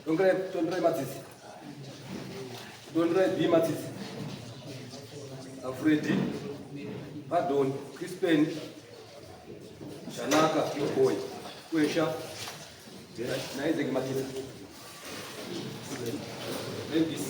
Tonderai Matsitsi. Tonderai B Matsitsi. Alfredi, Pardon, Crispin, Shanaka, Big Boy, Kwesha, naIsaac Matsitsi. NDC.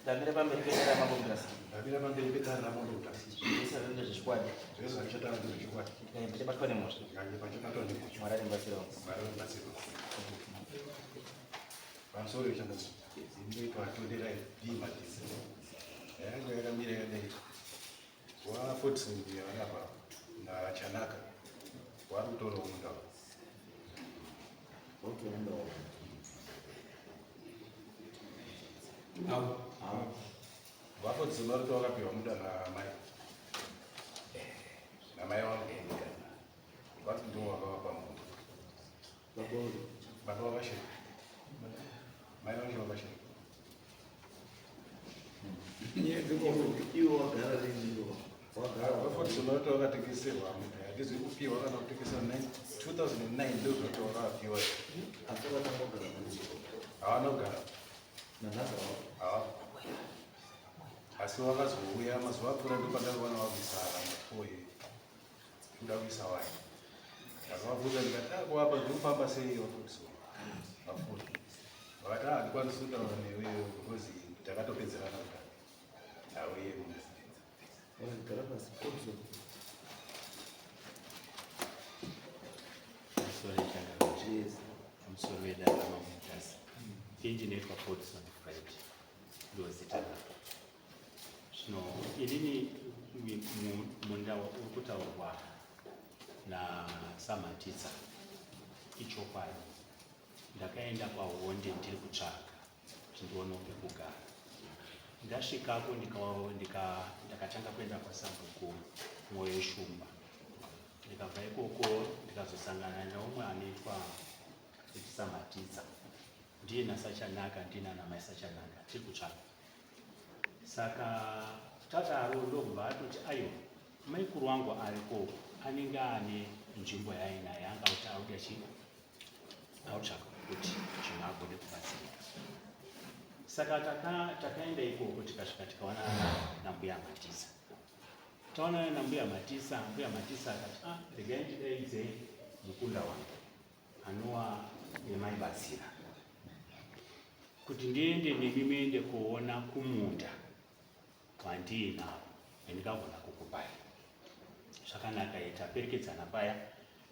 Ndamira pamberi pedare ramambo Mutasa. Ndamira pamberi pedare ramambo Mutasa. Zvese ndezvechokwadi. Zvese zvandichataura ndezvechokwadi. Ndikange ndichabatwa nemhosva. Ndikange pachabatwa nemhosva. Mwari andibatsirawo. Mwari andibatsirawo. Pamusoro yechandazi. Inoitwa Tonderai B Matisi. Yanga yakamira yakadai. Wa Fortson vari apa naChanaka. Wari kutorawo munda. Vafortson vari kutora vakapiwa munda namai. Namai wangu. Vari ndivo vakavapa munda. Baba vakashaya. Mai vacho vakashaya. Iwe wagara rini iwe? Wagara Vafortson vari kutora vakatengeserwa munda. Handizi kupiwa kana kutengeserwa 2009 ndozvati vakapiwa. Asi wakatanga kugara rini? Havana kugara. Nanhasi hawa. Hawa. Asi vakazouya mazuva apfuura ndopandakaona vakuisa mafoye. Kuda kuisa waya. Ndakavabvunza ndikati ah kuapa zviri kufamba sei vaFortson? Vafoni. Vakati ah handikwanisi kutaura newe because takatopedzerana kudai. Auye munhu. Gara pasi. Fortson. Yes. Pamusoro wedare ramambo Mutasa. Ini ndinoitwa Fortson Fred. Ndozita rangu. Zvino inini munda uri kutaurwa naSamatitsa ichokwadi. Ndakaenda kwaHonde ndiri kutsvaga kuti ndionewo pekugara. Ndasvikako ndakatanga kuenda kwasabhuku Mwoyo Shumba. Ndikabva ikoko ndikazosangana neumwe anoitwa kuti Samatitsa. Ndiye naSachanaka, ndiye nanamai Sachanaka tiri kutsvaga. Saka tadaro ndokubva atoti aiwa maikuru wangu ariko anenge ane nzvimbo yaainayo yanga kuti auda chi autsvaka kuti zvinhu agone kubatsirika. Saka takaenda ikoko tikasvika tikaona nambuya Matisa. Taonana nambuya Matisa, mbuya Matisa akati ah, regai ndidaidze mukunda wangu anova nemaibatsira kuti ndiende nemi muende kuona kumunda wandiinawo wandingagona kukupai. Zvakanaka ye taperekedzana paya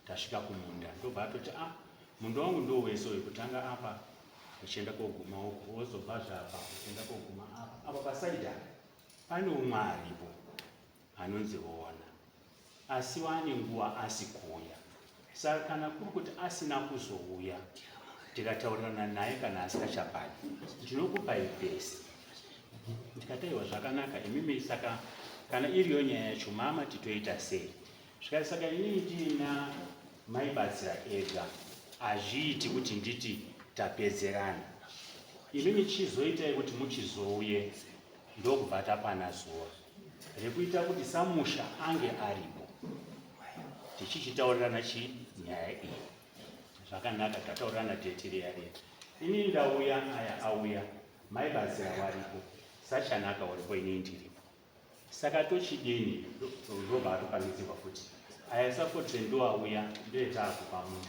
tasvika kumunda ndobva atoti ah munda wangu ndo wese uyu kutanga apa uchienda koguma uko wozobva zvapa uchienda koguma apa apa pasaidi apa pane umwe aripo anonzi Rona asi wane nguva asi kuuya saka kana kuri kuti asina kuzouya tikataurirana naye kana asikachabhadi ndinokupai pese. Ndikati aiwa zvakanaka imimi saka kana iriyo nyaya yacho mama titoita sei? Zvikati saka inini ndiina maibatsira ega hazviiti kuti nditi tapedzerana. Imimi chizoitai kuti muchizouye ndokubva tapana zuva rekuita kuti samusha ange aripo tichichitaurirana chi nyaya iyi. Zvakanaka tataurirana date riya riya. Inini ndauya aya auya maibatsira waripo sachanaka waripo inini ndiripo. Saka tochidini ndobva atopangidzirwa futi aya safotre ndoauya ndoetaakupa munhu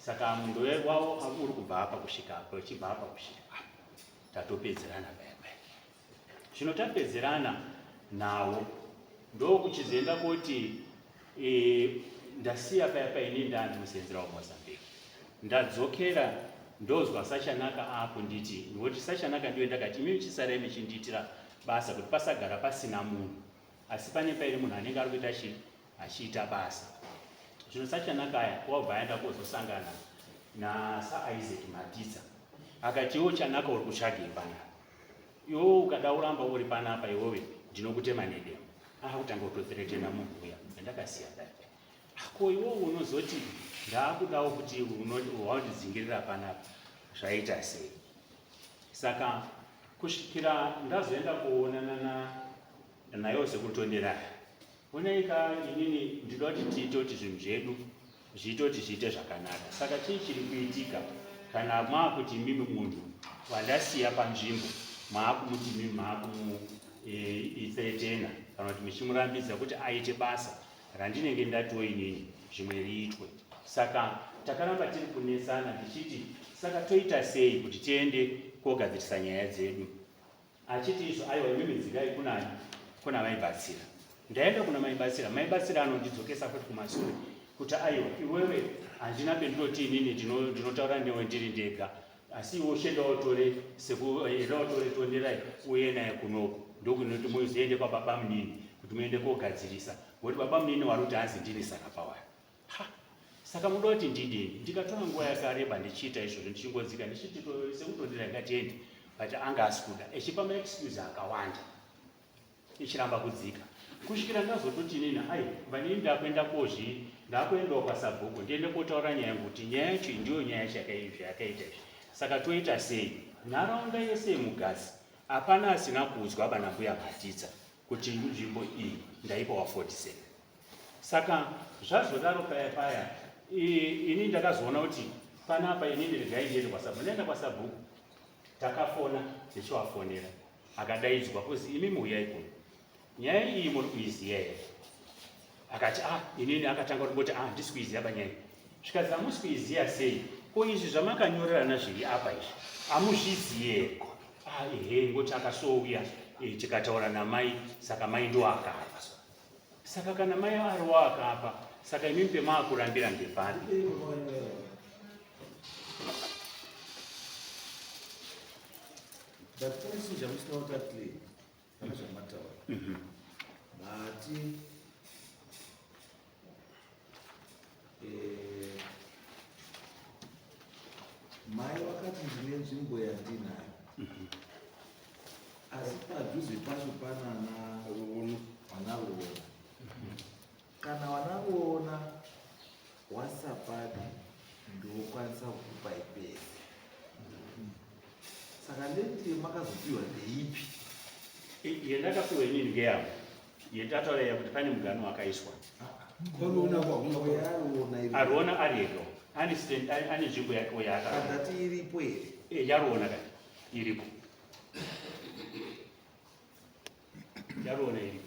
saka munhu wavo uri kubva apa kusvika apa uchibva apa kusvika apa tatopedzerana paya paya. Zvino tapedzerana nawo ndokuchizoenda koti e, ndasiya paya paini ndandimusenzera waMozambique ndadzokera ndozwa Sachanaka akunditi nokuti Sachanaka ndiwe ndakati imi chisarai michindiitira basa kuti pasagara pasina munhu. Asi pane paine munhu anenge ari kuita chii? Achiita basa. Zvino saChanaka aya wabva aenda kozosangana naSaIsaac Matidza. Akati iwe Chanaka uri kutsvagei panapa? Iwe ukada kuramba uri panapa iwewe ndinokutema nedemo. Akutanga kutothreatena munhu uya ndakasiya dai. Ko iwewe unozoti ndaakudawo kuti wandidzingirira panapa zvaita sei? Saka kusvikira ndazoenda kuonana nayo sekuru Tonderai. Onai ka inini ndinoda kuti tiite kuti zvinhu zvedu zviite kuti zviite zvakanaka. Saka chii chiri kuitika kana maakuti imimi munhu wandasiya panzvimbo maakumuti imimi maakumuthreatena kana kuti muchimurambidza kuti aite basa randinenge ndatiwo inini zvimwe riitwe. Saka takaramba tiri kunetsana tichiti saka toita sei kuti tiende kogadzirisa nyaya dzedu. Achiti izvo aiwa imimi dzikai kunani kuna maibatsira. Ndaenda kuna maibatsira, maibatsira anondidzokesa futi kumasure kuti aiwa iwewe handina pendinoti inini ndinotaura newe ndiri ndega asi iwe uchienda utore enda utore tonderai uye naye kunoku ndokunoti muzoende kwababa munini kuti muende kogadzirisa ngokuti baba munini wari kuti hanzi ndini saka pawari Ha! Saka munoda kuti ndidini? Ndikatora nguva yakareba ndichiita izvozvo ndichingodzika ndichiti sekutondera ngatiende but anga asi kuda echipa maexcuse akawanda ichiramba kudzika kusvikira ndazototi inini ai vanini ndakuenda kozvi ndakuendawo kwasabhuku ndiende kotaura nyaya yangu kuti nyaya yacho ndiyo nyaya yacho yakaita izvi saka toita sei nharaunda yese yemugazi hapana asina kuudzwa bana mbuya mhatidza kuti nzvimbo iyi ndaipa wa 47 Saka zvazodaro paya paya ini ndakazoona kuti panapa inini regai ndiende kwasabhuku. Ndaenda kwasabhuku takafona ndichivafonera akadaidzwa kuzi imi muuyai kuno nyaya iyi muri kuiziva here? Akati ah inini akatanga kutongoti ah ndisi kuiziva panyaya iyi. Zvikanzi hamusi kuiziva sei? Ko izvi zvamakanyorerana zviri apa izvi hamuzvizivi here? Ah ehe ngoti akasouya eh, tikataura namai saka mai ndo akapa. Saka kana mai arowa akapa, saka imimi pemaakurambira ndepapi? But pane chinhu chamusina kuita clear pane zvamataura. Mati eh, mai vakati ndine nzvimbo yandinayo asi padhuze pacho panana vanaruona kana vanaruona wasapadi ndokwanisa kukupai pese saka leti makazopiwa ndeipi yendakapiwa inini ngeyangu yendataura iya kuti pane mugano wakaiswa aruona ari ega ane nzvimbo yake yaakadati iripo here yaruona kani iripo Yaruona iripo.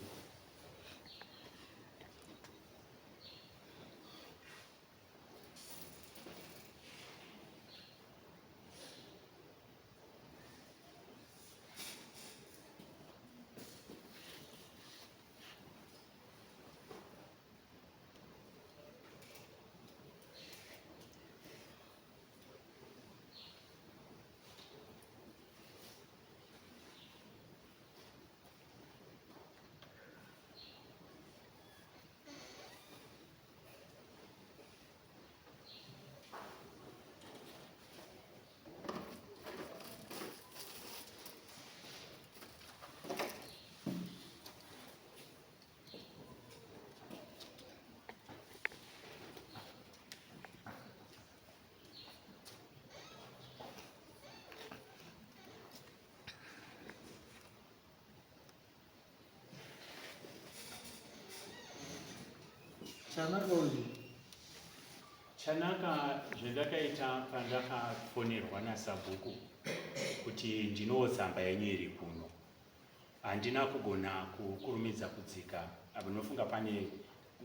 Chanaka uyu. Chanaka zvendakaita pandakafonerwa nasabhuku kuti ndinowo tsamba yenyu iri kuno handina kugona kukurumidza kudzika apo ndinofunga pane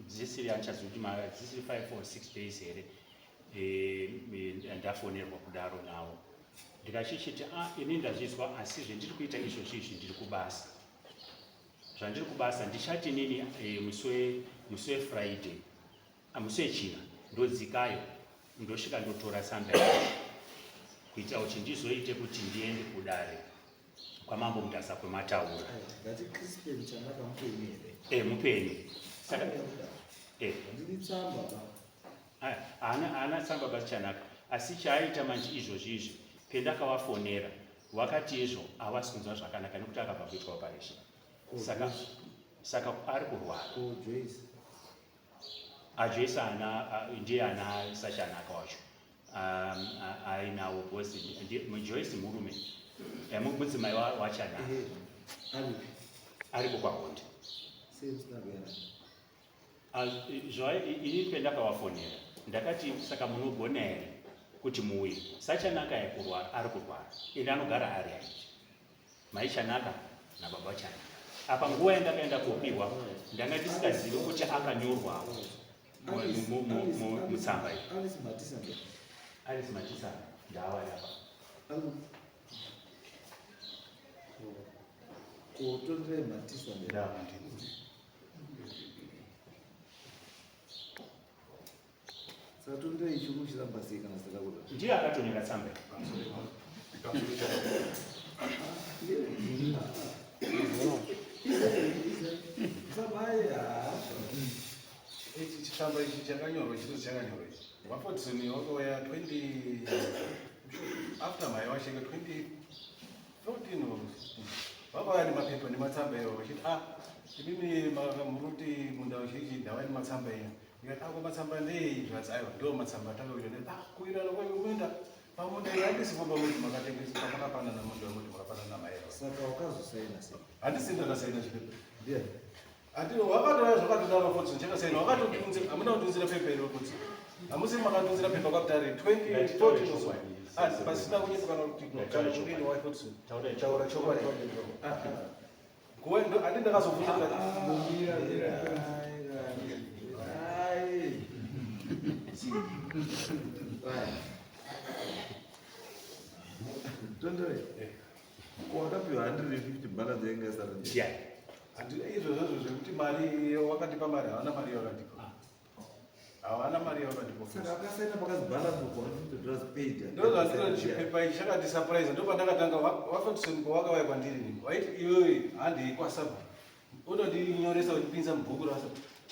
dzisiri handichazivi kuti dzisiri 5 or 6 days here eh, ndafonerwa kudaro nawo ndikachichiti ah ini ndazvizwa asi zvendiri kuita izvozvi izvi ndiri kubasa zvandiri kubasa ndichati inini eh, musi wefriday ah, musi wechina ndodzikayo ndosvika ndotora tsamba yacho kuitira kuti ndizoite kuti ndiende kudare. kwamambo Mutasa kwemataura. Ndati Crispin Chanaka mupenyu here? E, mupenyu. Saka e Handidi tsamba ba. Haana tsamba basi Chanaka, asi chaaita manje izvozvi izvi, pendakavafonera wakati izvo havasi kunzwa zvakanaka nekuti akabva kuitwa operation, saka ari kurwara. Ko Joyce? AJoyce ana ndiye ana saChanaka wacho ainawo, because Joyce murume, mudzimai waChanaka. Ehe. Aripi? Ariko kwaHonde. Sei musina kuuya naye? Inini pendakavafonera ndakati, saka munogona here kuti muuye? Sachanaka yekurwara, ari kurwara, ende anogara ari aiti mai Chanaka nababa Chanaka. Apa nguva yandakaenda kopiwa ndanga ndisingazivi kuti akanyorwawo mutsamba iyi. Alice Matisa ndiye. Alice Matisa ndaavari apa. Ko Tonderai Matisa ndiye. Ndava. Saka Tonderai chiri kuchiramba sei kana saka kuda? Ndiye akatonyora tsamba iyi. Sabaya. Ichi chitsamba ichi chakanyorwa, chinozi chakanyorwa ichi, vaFortson wakauya 20 after mai washeka 2014 or vakauya nemapepa nematsamba iwo vachiti, ah, imimi muri kuti munda uchichi ndava nematsamba enyu. Ndikati, ako matsamba ndei? Zvikati, aiwa, ndo matsamba atakakuita. Ndikati, ah, kuirana kwayo munda pamunda iyi handisipo pamuti makatengesa pamakapanana munda wemuti makapanana mai. Saka wakazosaina sei? Handisi ndakasaina chipepa. Ndiani? Ati wakatouya zvakatodaro Fortson chakasaina wakatotiunzira, hamuna kutiunzira pepa iro Fortson, hamusi makandiunzira pepa kwakutare 2014. Ah, pasina kunyepa kana kuti kana kudini wa Fortson, taura chokwadi. Nguva handi ndakazobvunza ndikati, Ai. Ai. Tonderai. Ko wakapiwa 150 balance yanga yasara ndiyo? Ndiani? Handi izvozvozvo zvekuti mari wakandipa mari, havana mari yawakandipa, havana mari yawakandipa. Saka akasaina pakazi balance of $150 paid. Ndozvandino chipepa ichi chakatisurprise. Ndo pandakatanga vaFortson kwavakauya kwandiri nini waiti, iwewe handei kwasabha unondinyoresa uchipinza mubhuku rasa.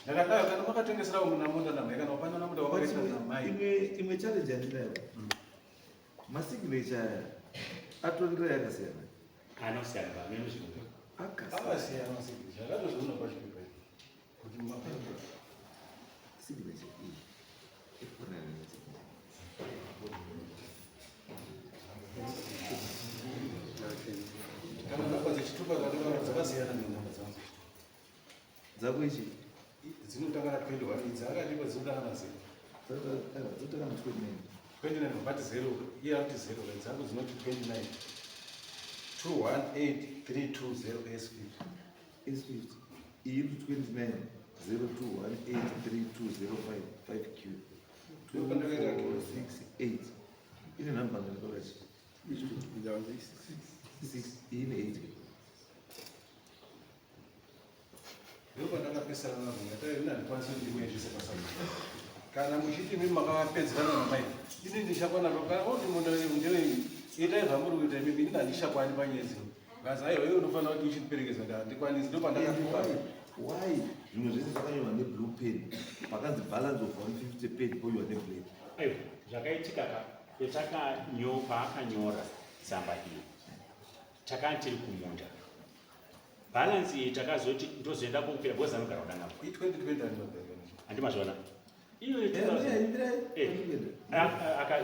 Ndakati, aiwa, kana makatengeserawo muna munda namai, kana wapanana munda wakaita namai. Imwe challenge yandinayo. Masignature aya aTonderai akasiyana. Anosiyana pamene zvinhu. Akasiyana. Akasiyana masignature, akatozviona pachipepa ichi kuti mapepa. Signature iyi. Ifanana nesignature. Kana namba dzechitupa kana dzakasiyana nenhamba dzangu dzechitupa. Dzako ichi Dzinotanga na 21, idzi akatipa dzinotanga na 0. Dzotanga na 29. 29 but 0, iye akuti 0, dzangu dzinoti 29 218320 S50. S50. Iyi iri 29 02183205 5Q. Ndopandakaita Q. 6 8. Ine namba ngani pakati? 6, iyi ine 8. Ndopandakapesana nazvo, ndati ini handikwanisi kuti ndimuendese pasabhuku. Kana muchiti imi makapedzerana namai, ini ndichakwana kana kuti munda ndewenyu, itai zvamuri kuita imimi, ini handichakwani panyaya. Ngazi, aiwa, iwe unofanira kuti uchindiperekedza, ndi handikwanisi. Ndopandakatuka. Why zvimwe zvese zvakanyorwa neblue pen, pakanzi balance of 150 paid ponyorwa neblack? Aiwa, zvakaitika ka paakanyora tsamba iyi takanga tiri kumunda. Balance iyi takazoti ndozoenda kokupira because anogara kuDangamvura. I2020 handinobheka. Handimazviona iyo.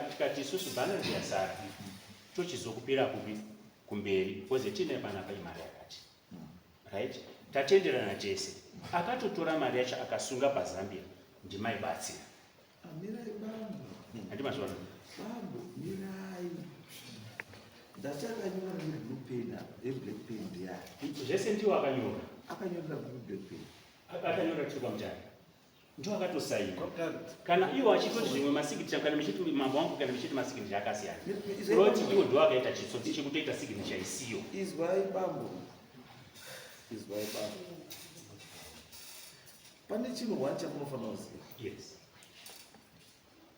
Tikati isusu balance yasara tochizokupira kupi kumberi, because tine panapa imari yakati, right? Tatenderana tese, akatotora mari yacho akasunga paZambia ndimaibatsira. Mirai bambo. Handimazviona. Bambo, mirai. Ndati akanyora neblue pen apa, neblack pen ndiyani? Zvese ndiwo akanyora. Akanyorera black pen? Akanyora tiri kwamutare, ndo akatosaina. Kana iwo achitoti zvimwe masignature, kana muchiti mambo wangu, kana muchiti masignature akasiyana, kuroti iwo ndo akaita chitsotsi chekutoita signature isiyo. Izwai bambo, izwai bambo, pane chinhu one chamunofanira kuziva. Yes.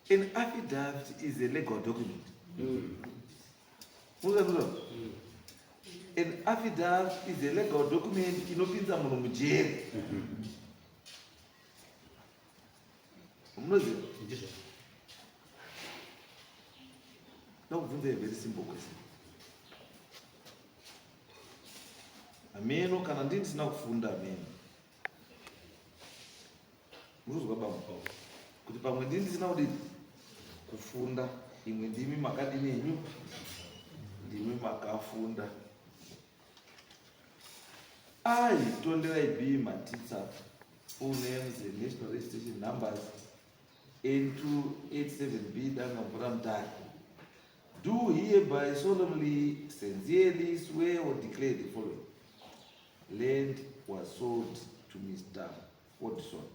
An affidavit is a legal document. Munoziva? An Affidavit is a legal document inopinza munhu mujeri. Munoziva? Ndizvo. Ndakubvunza a very simple question. Hameno kana ndini ndisina kufunda, hameno. Murikuzwa baba kuti pamwe ndini ndisina kudini kufunda, imwe ndimi makadini henyu, ndimi makafunda. I, Tonderai B Matitsa, full names and national registration numbers N287B Dangamvura Mutare, do hereby solemnly, sincerely swear or declare the following. Land was sold to Mr. Fordson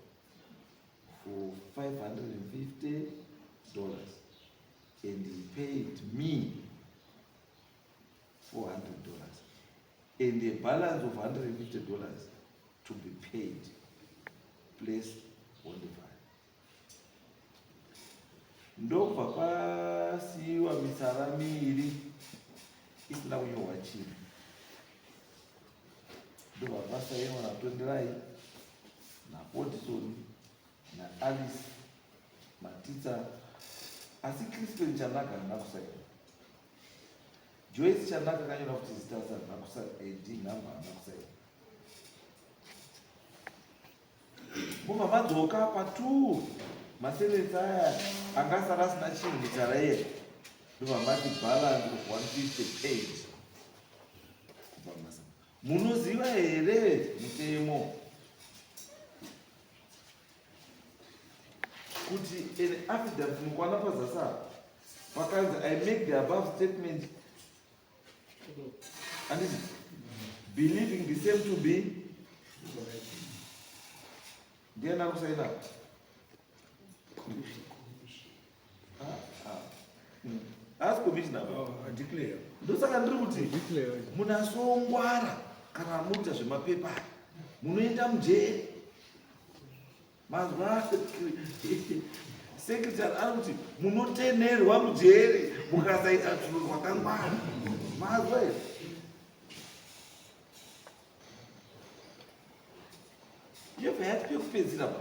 for $550 and he paid me $400 and a balance of $150 to be paid, placed on the file. Ndobva pasiyiwa mitsara miiri isina kunyorwa chinhu, ndobva pasainwa naTonderai, naFordson, naAlice Matitsa, asi Crispin Chanaka haana kusaina. Joyce Chanaka akanyora kuti zita, asi haana kusaina, ID number, haana kusaina. Mobva madzoka pa2 masentences aya angasara asina chinhu, mitsara iye, ndobva mati balance of 150 paid. Kubva masa, munoziva here mutemo kuti an affidavit, mukwana pazasi apa pakanzi "I make the above statement," anditi, "believing the same to be"? Ndiani ari kusaina? Haasi commissioner. Declare. Ndosaka ndiri kuti Declare. munasongwara kana munoita zvemapepa aya, munoenda mujeri. Mazwa secretary ari kuti munotenerwa mujeri mukasaita zvinhu zvakangwara. Mazwa here? Yobva yati pekupedzira pa,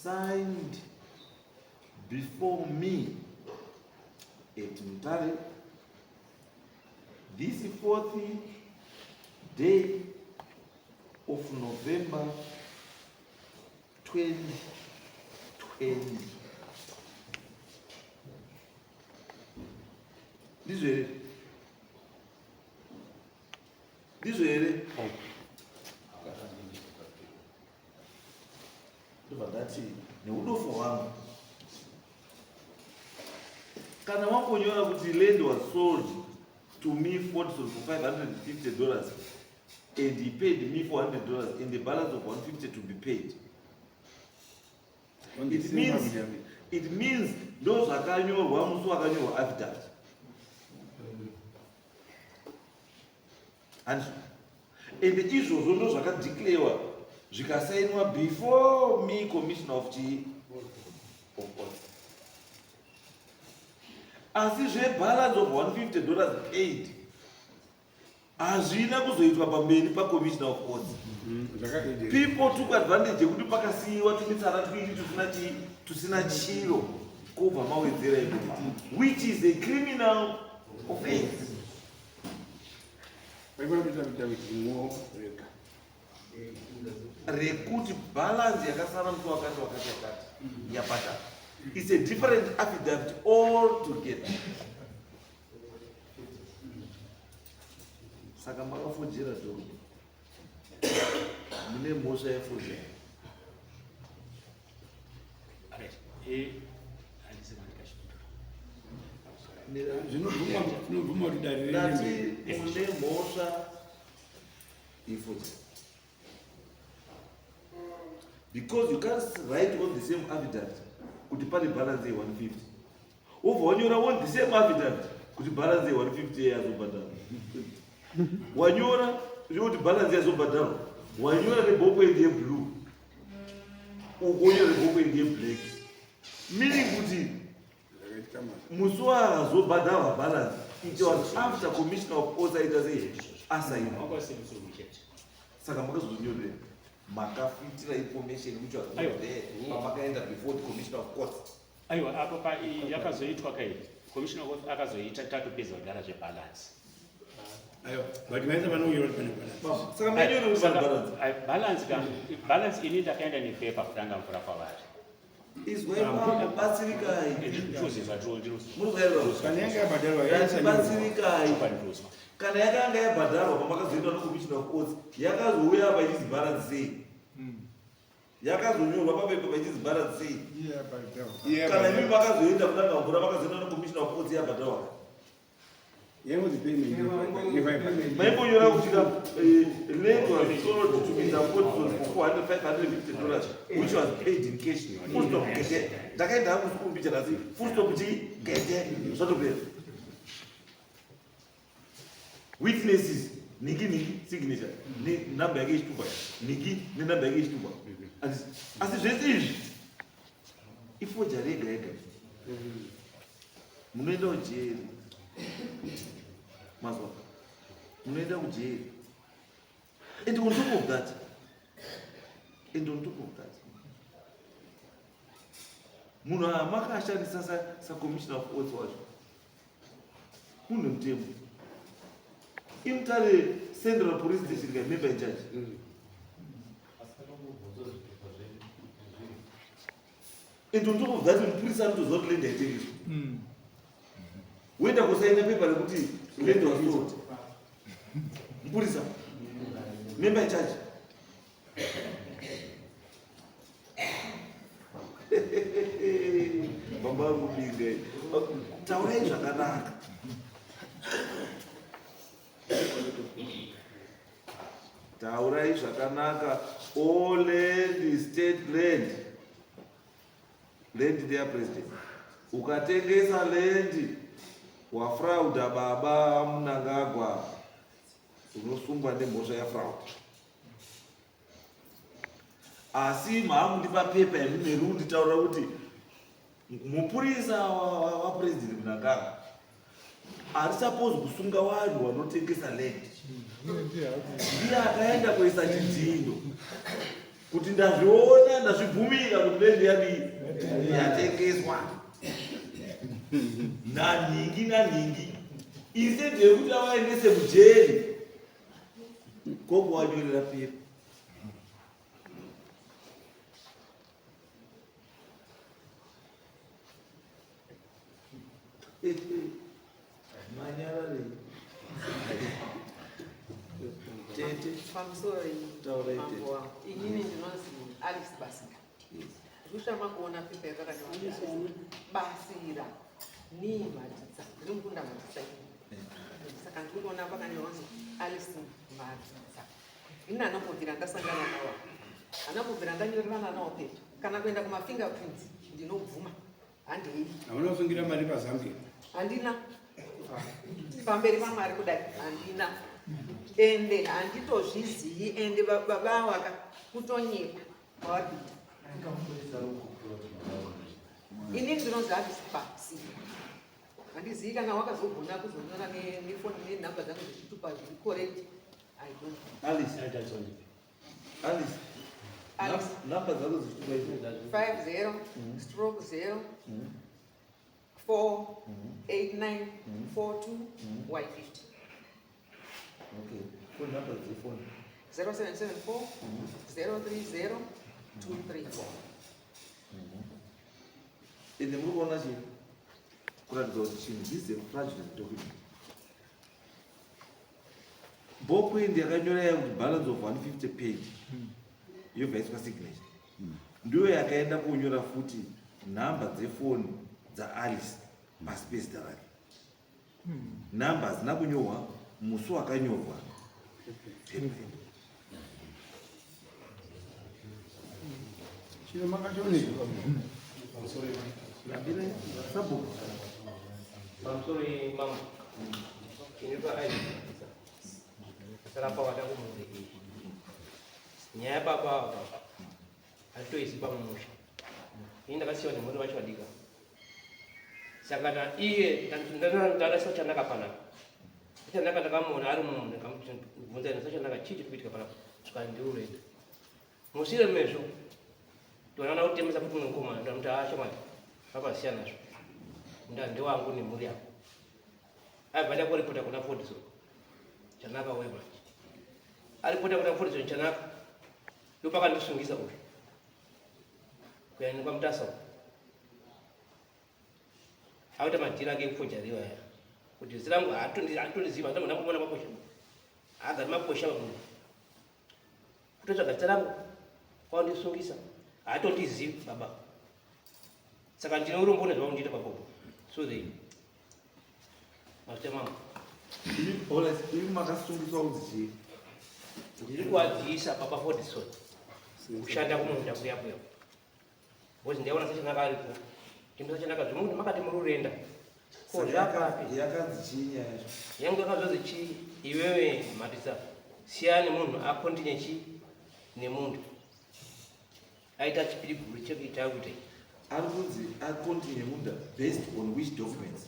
"Signed before me at Mutare this fourth day of November 2020." Ndizvo here? Ndizvo here? Ndobva ndati neudofo hwangu, kana wangonyora kuti land was sold to me Fordson for $550 and he paid me $400 and the balance of 150 to be paid, On the it same means affidavit. It means ndo zvakanyorwa musi wakanyorwa affidavit, handizvo? Ende izvozvo ndo zvakadeclarewa, zvikasainwa before me, commissioner of chi of oath. Asi zvebalance of $150 paid hazvina kuzoitwa pamberi pacommissioner of oath. Zvakaedera. People took advantage yekuti pakasiyiwa tumitsara twiri tusina chiro, kobva mawedzera imomo, which is a criminal offense. Vaifana kuita affidavit rimwewo rega. Rekuti balance yakasara musi wakati wakati wakati yabhadhara. It's a different affidavit all together. Saka makafojera document, mune mhosva yefojera. Right. Handisi kwandikachipindura. Zvinobvuma kuti dare Ndati riende. mune mhosva yefojera because you can't write on the same affidavit kuti pane balance ye150, wobva wanyora on the same affidavit kuti balance ye150 yazobhadharwa. Wanyora zvekuti balance yazobhadharwa, wanyora neballpoint yeblue, uku wonyora neballpoint yeblack, meaning kuti Zvakaitika masa. Musi waazobhadharwa balance. It was after commissioner of oaths aita sei, asaina. Wanga usiri musungu chete. Saka makazonyorera, makafitira information which was not Aiwa. there pamakaenda before the commissioner of courts. Aiwa, apo pa yakazoitwa kai, commissioner of oath akazoita tatopedza kudhara zvebalance. Aiwa, but maisa vanonyora kuti pane balance. Saka mainyora kuti pane balance. Balance ka, balance ini ndakaenda nepepa kutanga mvura kwavari. Izwai mambo, batsirikai. Ndikuzizwa. Murikuerera? Kana yanga yabhadharwa yaisanyora. Batsirikai. Kana yakanga yabhadharwa pamakazoenda nocommissioner of oaths, yakazouya apa ichinzi balance sei? Yakazonyorwa papepa pachinzi balance sei? Iye Kana imi yabhadharwa. makazoenda kutanga mvura, makazoenda nocommissioner of oaths, yabhadharwa. Yaingozi payment ne500. Maimbonyora kuti land was sold to Mr. Fordson for 400 $550, which was paid in cash, full stop, gete. Ndakaenda hangu school mbichana, asi full stop chii, gete, zvatopera. Witnesses nhingi nhingi, signature nenhamba yake yechitupa, nhingi nenhamba yake yechitupa. Asi zvese izvi iforgery yega yega. Munoenda kujeri, mazwa, munoenda kujeri. And on top of that, and on top of that, munhu amakashandisa sacommissioner of oaths wacho munhu mutemo, iMutare Central Police Station ka member in charge. And on top of that, mupurisa anotoziva kuti land yaitengeswa, woenda kusaina pepa rekuti land was sold. Mupurisa member in charge. Baba vangu, taurai zvakanaka. Taurai zvakanaka. All land is state land. Land ndeya president. Ukatengesa land, wafrauda. Baba Mnangagwa, unosungwa nemhosva yafraud. Asi maakundipa pepa yemimeri kunditaurira kuti mupurisa wapresident Mnangagwa ari suppose kusunga vanhu vanotengesa land, ndiye akaenda kuisa chidhindo kuti ndazviona, ndazvibvumira kuti land yadii, yatengeswa nanhingi nanhingi. Instead yekuti avaendese mujeri, kokuwanyorera pepa. Manyararei tete? Pamusoro. Taurai, tete. Mambo wangu, inini ndinonzi Alice Basira. Ndikushama kuona pepa yakakanyorwa Basira nii Matidza. Ndiri mukunda Matidza ini, saka ndiri kuona pakanyorwa kunzi Alice Matidza. Ini handambobvira ndasangana nawo, handambobvira ndanyorerana nawo pepa kana kuenda kumafingerprints. Ndinobvuma, handei. Hauna kusungira mari paZambia? Handina, pamberi paMwari kudai, handina, ende handitozvizii. Ende baba waka kutonyepa kwavari kuita. Inini ndinonzi Alice Basira. Handizivi kana wakazogona kuzonyora nefoni nenhamba dzangu dzechitupa zviri correct, I don't know. Alice, Alice. Alice. Namba dzako dzechitupa izvo? 50 stroke 0 4 8 9 4 2 Y 50. Okay, phone number dzefoni? 0774 030 234. Ende muri kuona chii kuratidza kuti chinhu, this is a fraudulent document. Bhokwendi yakanyora yakuti balance of 150 paid, yobva iswa signature. Ndiyo yakaenda kunyora futi nhamba dzefoni dzaAlice pasi pezita rake. Nhamba hadzina kunyorwa musi wakanyorwa pepa. Chino makachioneka. Sabhuku. Pamusoro, mambo. Inoitwa Isaac. Sarapa wada kumhuri iyi. Nyaya yababa ava hatitoiziva mumusha. Ini ndakasiyiwa nemhuri vacho vadika. Saka na iye ndarasa chanaka panapa. Chanaka ndakamuona ari munhu ndikamubvunza ina sachanaka chii chiri kuitika panapa zvikandiureda. Mushure mezvo ndinoona kutemesa kuti mukomana ndamuti haa shamwari zvakasiyana nazvo. Nda ndewangu nemhuri yako. Aibva ndakuripota kuna Fordson. Chanaka uye manje. Aripota kuna Fordson Chanaka. Ndopakandisungisa uyu. Kuyanikwa Mutasa uyu. Akuita madhiri ake ekufoja riva aya. Kuti zita rangu hatondiziva ndamboona makosha. Haagari makosha munhu. Kutotsvaga zita rangu kwandisungisa. Haatondizivi baba. Saka ndine urombo nezvaundiita baba. So they mazita mambo. Imi makasungiswa kunzi chii? Ndiri kuvadziisa baba Fordson kushanda kumunda kuya kuya. Because ndaiona sachanaka aripo. Ndimbo sachanaka zvomuti makati muri urenda. Ko zvakapi? Yakanzi chii nyaya yacho? Yangu yakazonzi chii iwewe Matisa siyani munhu akontinye chi nemunhu. Aita chipiri guru chekuita kuita. Ari kunzi akontinye munda based on which documents?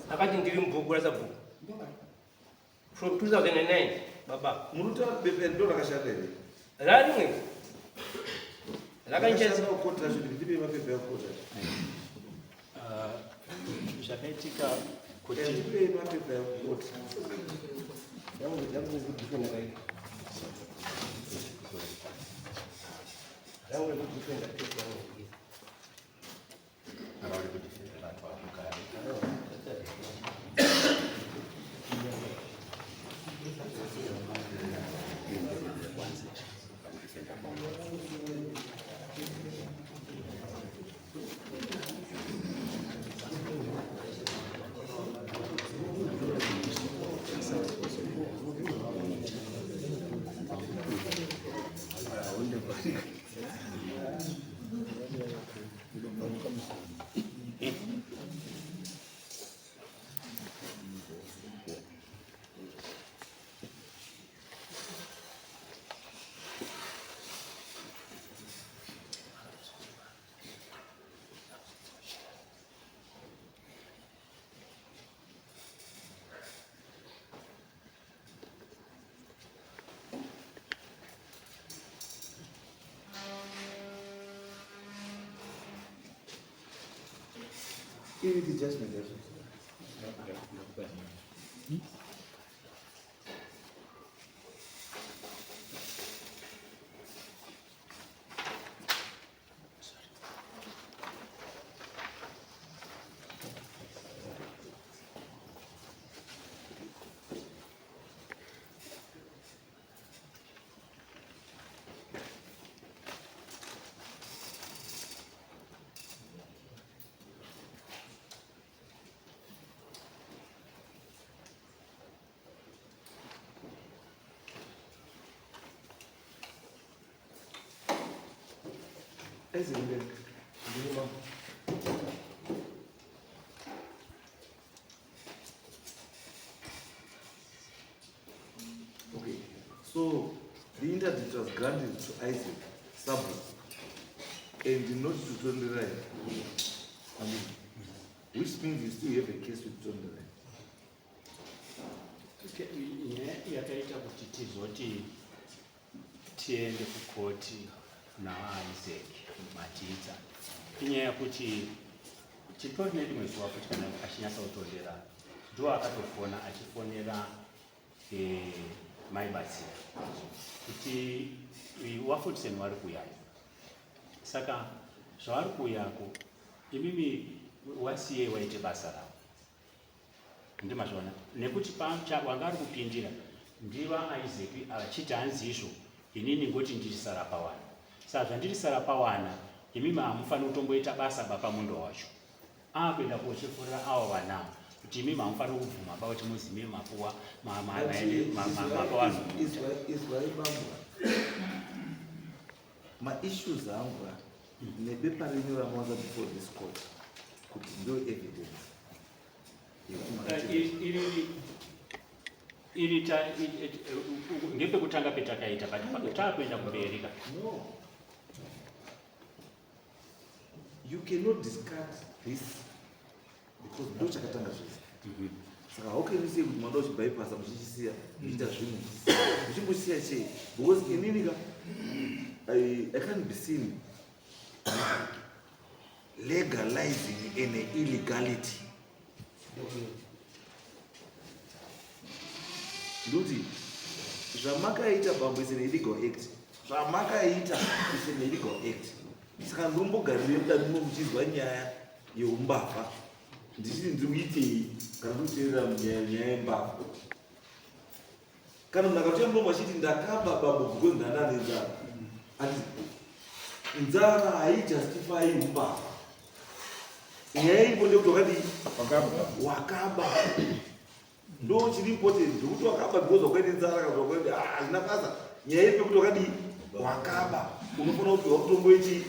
Akati ndiri mubhuku rasabhuku. From 2009 baba. Munotaura bepe ndo rakashanda here? Rarimwe. Rakaicha koti racho ndipe mapepa ekoti racho. Zvakaitika kuti Ndipe mapepa ekoti. Iri the judgment yacho. Isaac, Okay, so the interdict was granted to Isaac Sabu and not to Tonderai. I mean, which means you still have a case with Tonderai. Okay, nyaya yakaita kuti tizoti tiende kukoti naIsaac Matidza inyaya yekuti titori nerimwe zuva futi kana achinyatsa kutondera ndo akatofona achifonera mai Batsira kuti waFordson vari kuuyako. Saka zvavari kuuyako imimi wasiyei waite basa ravo ndimazviona nekuti wanga ari kupindira ndiva Isaac achiti hanzi izvo inini ngoti ndiri sarapawana. Saka zvandiri sarapawana imimi hamufaniri kutomboita basa bapa mundo wacho. Akuenda kochifurira avo vana kuti imimi hamufaniri kubvuma ba kuti muzime mapuwa mapa vanhu. Izwai bambo. Ma-issues angu nebepa renyu ramawanza before this court kuti ndo evidence. Iri ngepekutanga petakaita but taakuenda kumberi ka. No. You cannot discard. This because ndo chakatanga zvese. Saka how can you say kuti mwana uchibypassa muchichisiya muchiita zvinhu muchichisiya muchingosiya chei? Because inini ka I can't be seen legalizing an illegality. Nduti zvamakaita bambo is an illegal act. Zvamakaita is an illegal act. Saka ndombogarire mudare muno muchizwa nyaya yeumbavha ndichiti ndiri kuitei kana ndikuteerera nyaya nyaya yembavha. Kana munhu akatoya muromo achiti ndakaba bambo because ndanda nenzara. Ati nzara haijustify umbavha. Nyaya iripo ndeyekuti wakadii? Wakaba. Ndo chiri important ndekuti wakaba because wakaita nzara kana kuti wakaita ah, hazvina basa. Nyaya iripo yekuti wakadii? Wakaba. Unofanira kupiwa mutongo wechi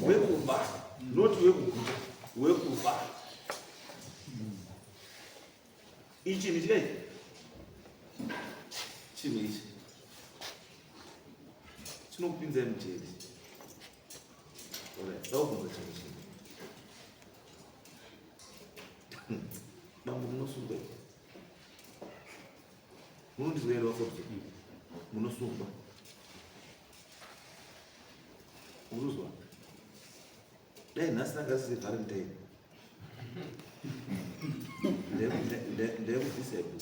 wekuba not wekuguta wekuba. Ichi ni chii? Chinhu ichi chinokupinzai mujeri. Alright, ndakubvunza chinhu chimwe. Bambo munosungwa. Munondizwa here vaForbes? Munosungwa. Uruzwa? Dai nhasi ranga risiri Valentine. Ndekubvisa ibu.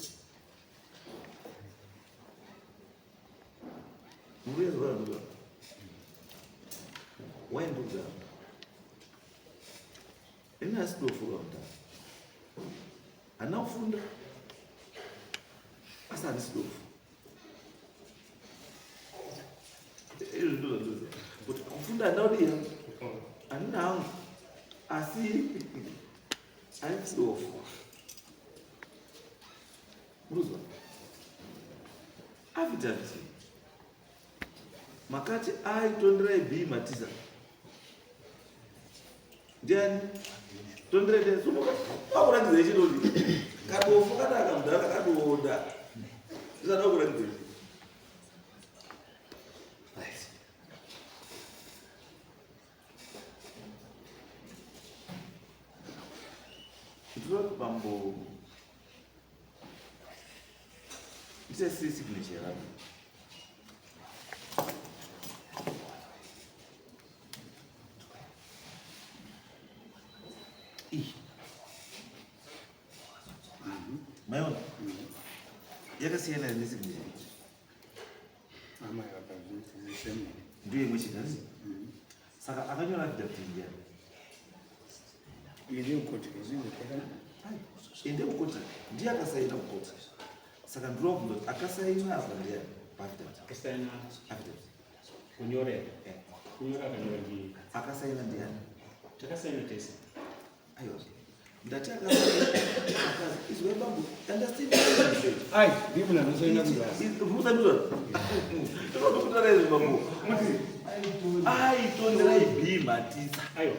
Muriyazwa vanhu waindudza. Ini asi ndofunga mudhara. Handina kufunda. Asi handisi dofo. Izvi ndizvo zvandinoziva. Kuti kufunda handina kudii? Handina hangu. Asi handisi dofo. Murikuzwa? Affidavit. Makati I Tonderai B Matiza. Ndiani? Tonderai ndiani? Sumuka. Pakuratidza ichidoti. Kadofu kanaka mudhara kadoda. Zvisada kuratidza ichi. Right. Ndinoti bambo Ndisesi signature yako. Iyi. Maiona? Yakasiyana nesignature. Ndiyo imwe chete handiti? Saka akanyora affidavit ndiani? Ende kukoti ndiye akasaina kukoti. Saka ndinoda kubvunza kuti akasaina apa ndiani paaffidavit? Akasaina Affidavit. kunyorera. Eh. Kunyora akanyora ndiye. Akasaina ndiani? Takasaina tese. Aiwa. Ndati akasaina. Izwai bambo, understand what you said. Ai, ndiye munhu anosaina kuzasi. Aitonderai B Matisa. Aiwa,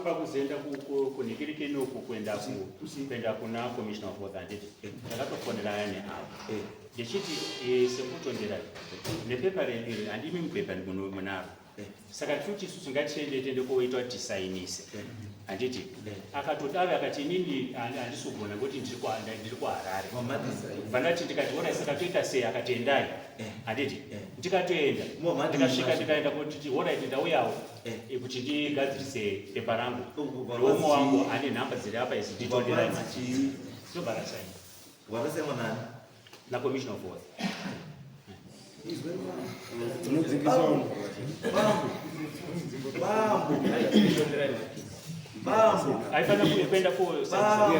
pakuzoenda kunhikirikeni uku kuenda kuenda kuna commissioner of oath handiti ndakatofonerana neavo ndichiti sekutonderai nepepa redu iri handimi mupepa munaro saka tiri isusu ngatiende tiende koita kuti tisainise handiti akatodaro akati inini handisi kugona ngekuti ndiri kuharare bva ndati ndikati orai saka toita sei akati endai handiti ndikatoenda ndikasvika ndikaenda kuti orit ndauyawo kuti ndigadzirise pepa rangu noumwe wangu ane nhamba dziri apa idzi nditonderai mati ndobva rasaina Wakasainwa nani? Na commissioner of oath. Bambo. Bambo. Bambo. Aifanira kuenda ku Bambo.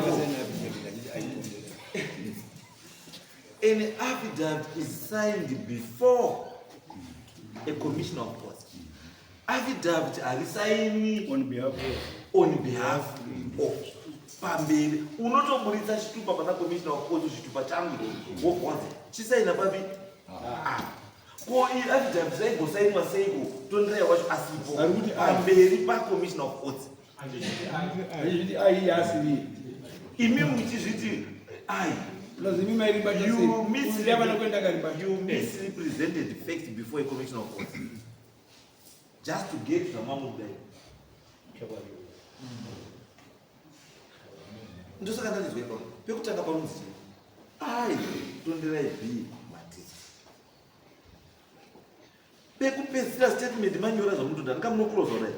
An affidavit is signed before a commissioner of oath. Affidavit harisainwi On behalf of. On behalf of. Pamberi unotoburitsa chitupa pana commissioner of court chitupa changu wobvunza chisaina papi? Ah. Ko iyi affidavit zvaigosainwa seiko Tonderai wacho asipo Ari kuti ai. pamberi pa commissioner of court. Achiti ai asiri. Imi muchizviti ai. Plus imi mairibata sei? You mis- Ndiye avana kuenda akaribata. You misrepresented facts before a commissioner of court. Just to get zvamamudai. Ndosaka ndandizwa ipapo pekutanga panonzi chii? I Tonderai B Matisa. Pekupedzisira statement manyora zvamunotoda ndikamunokuroza kudai.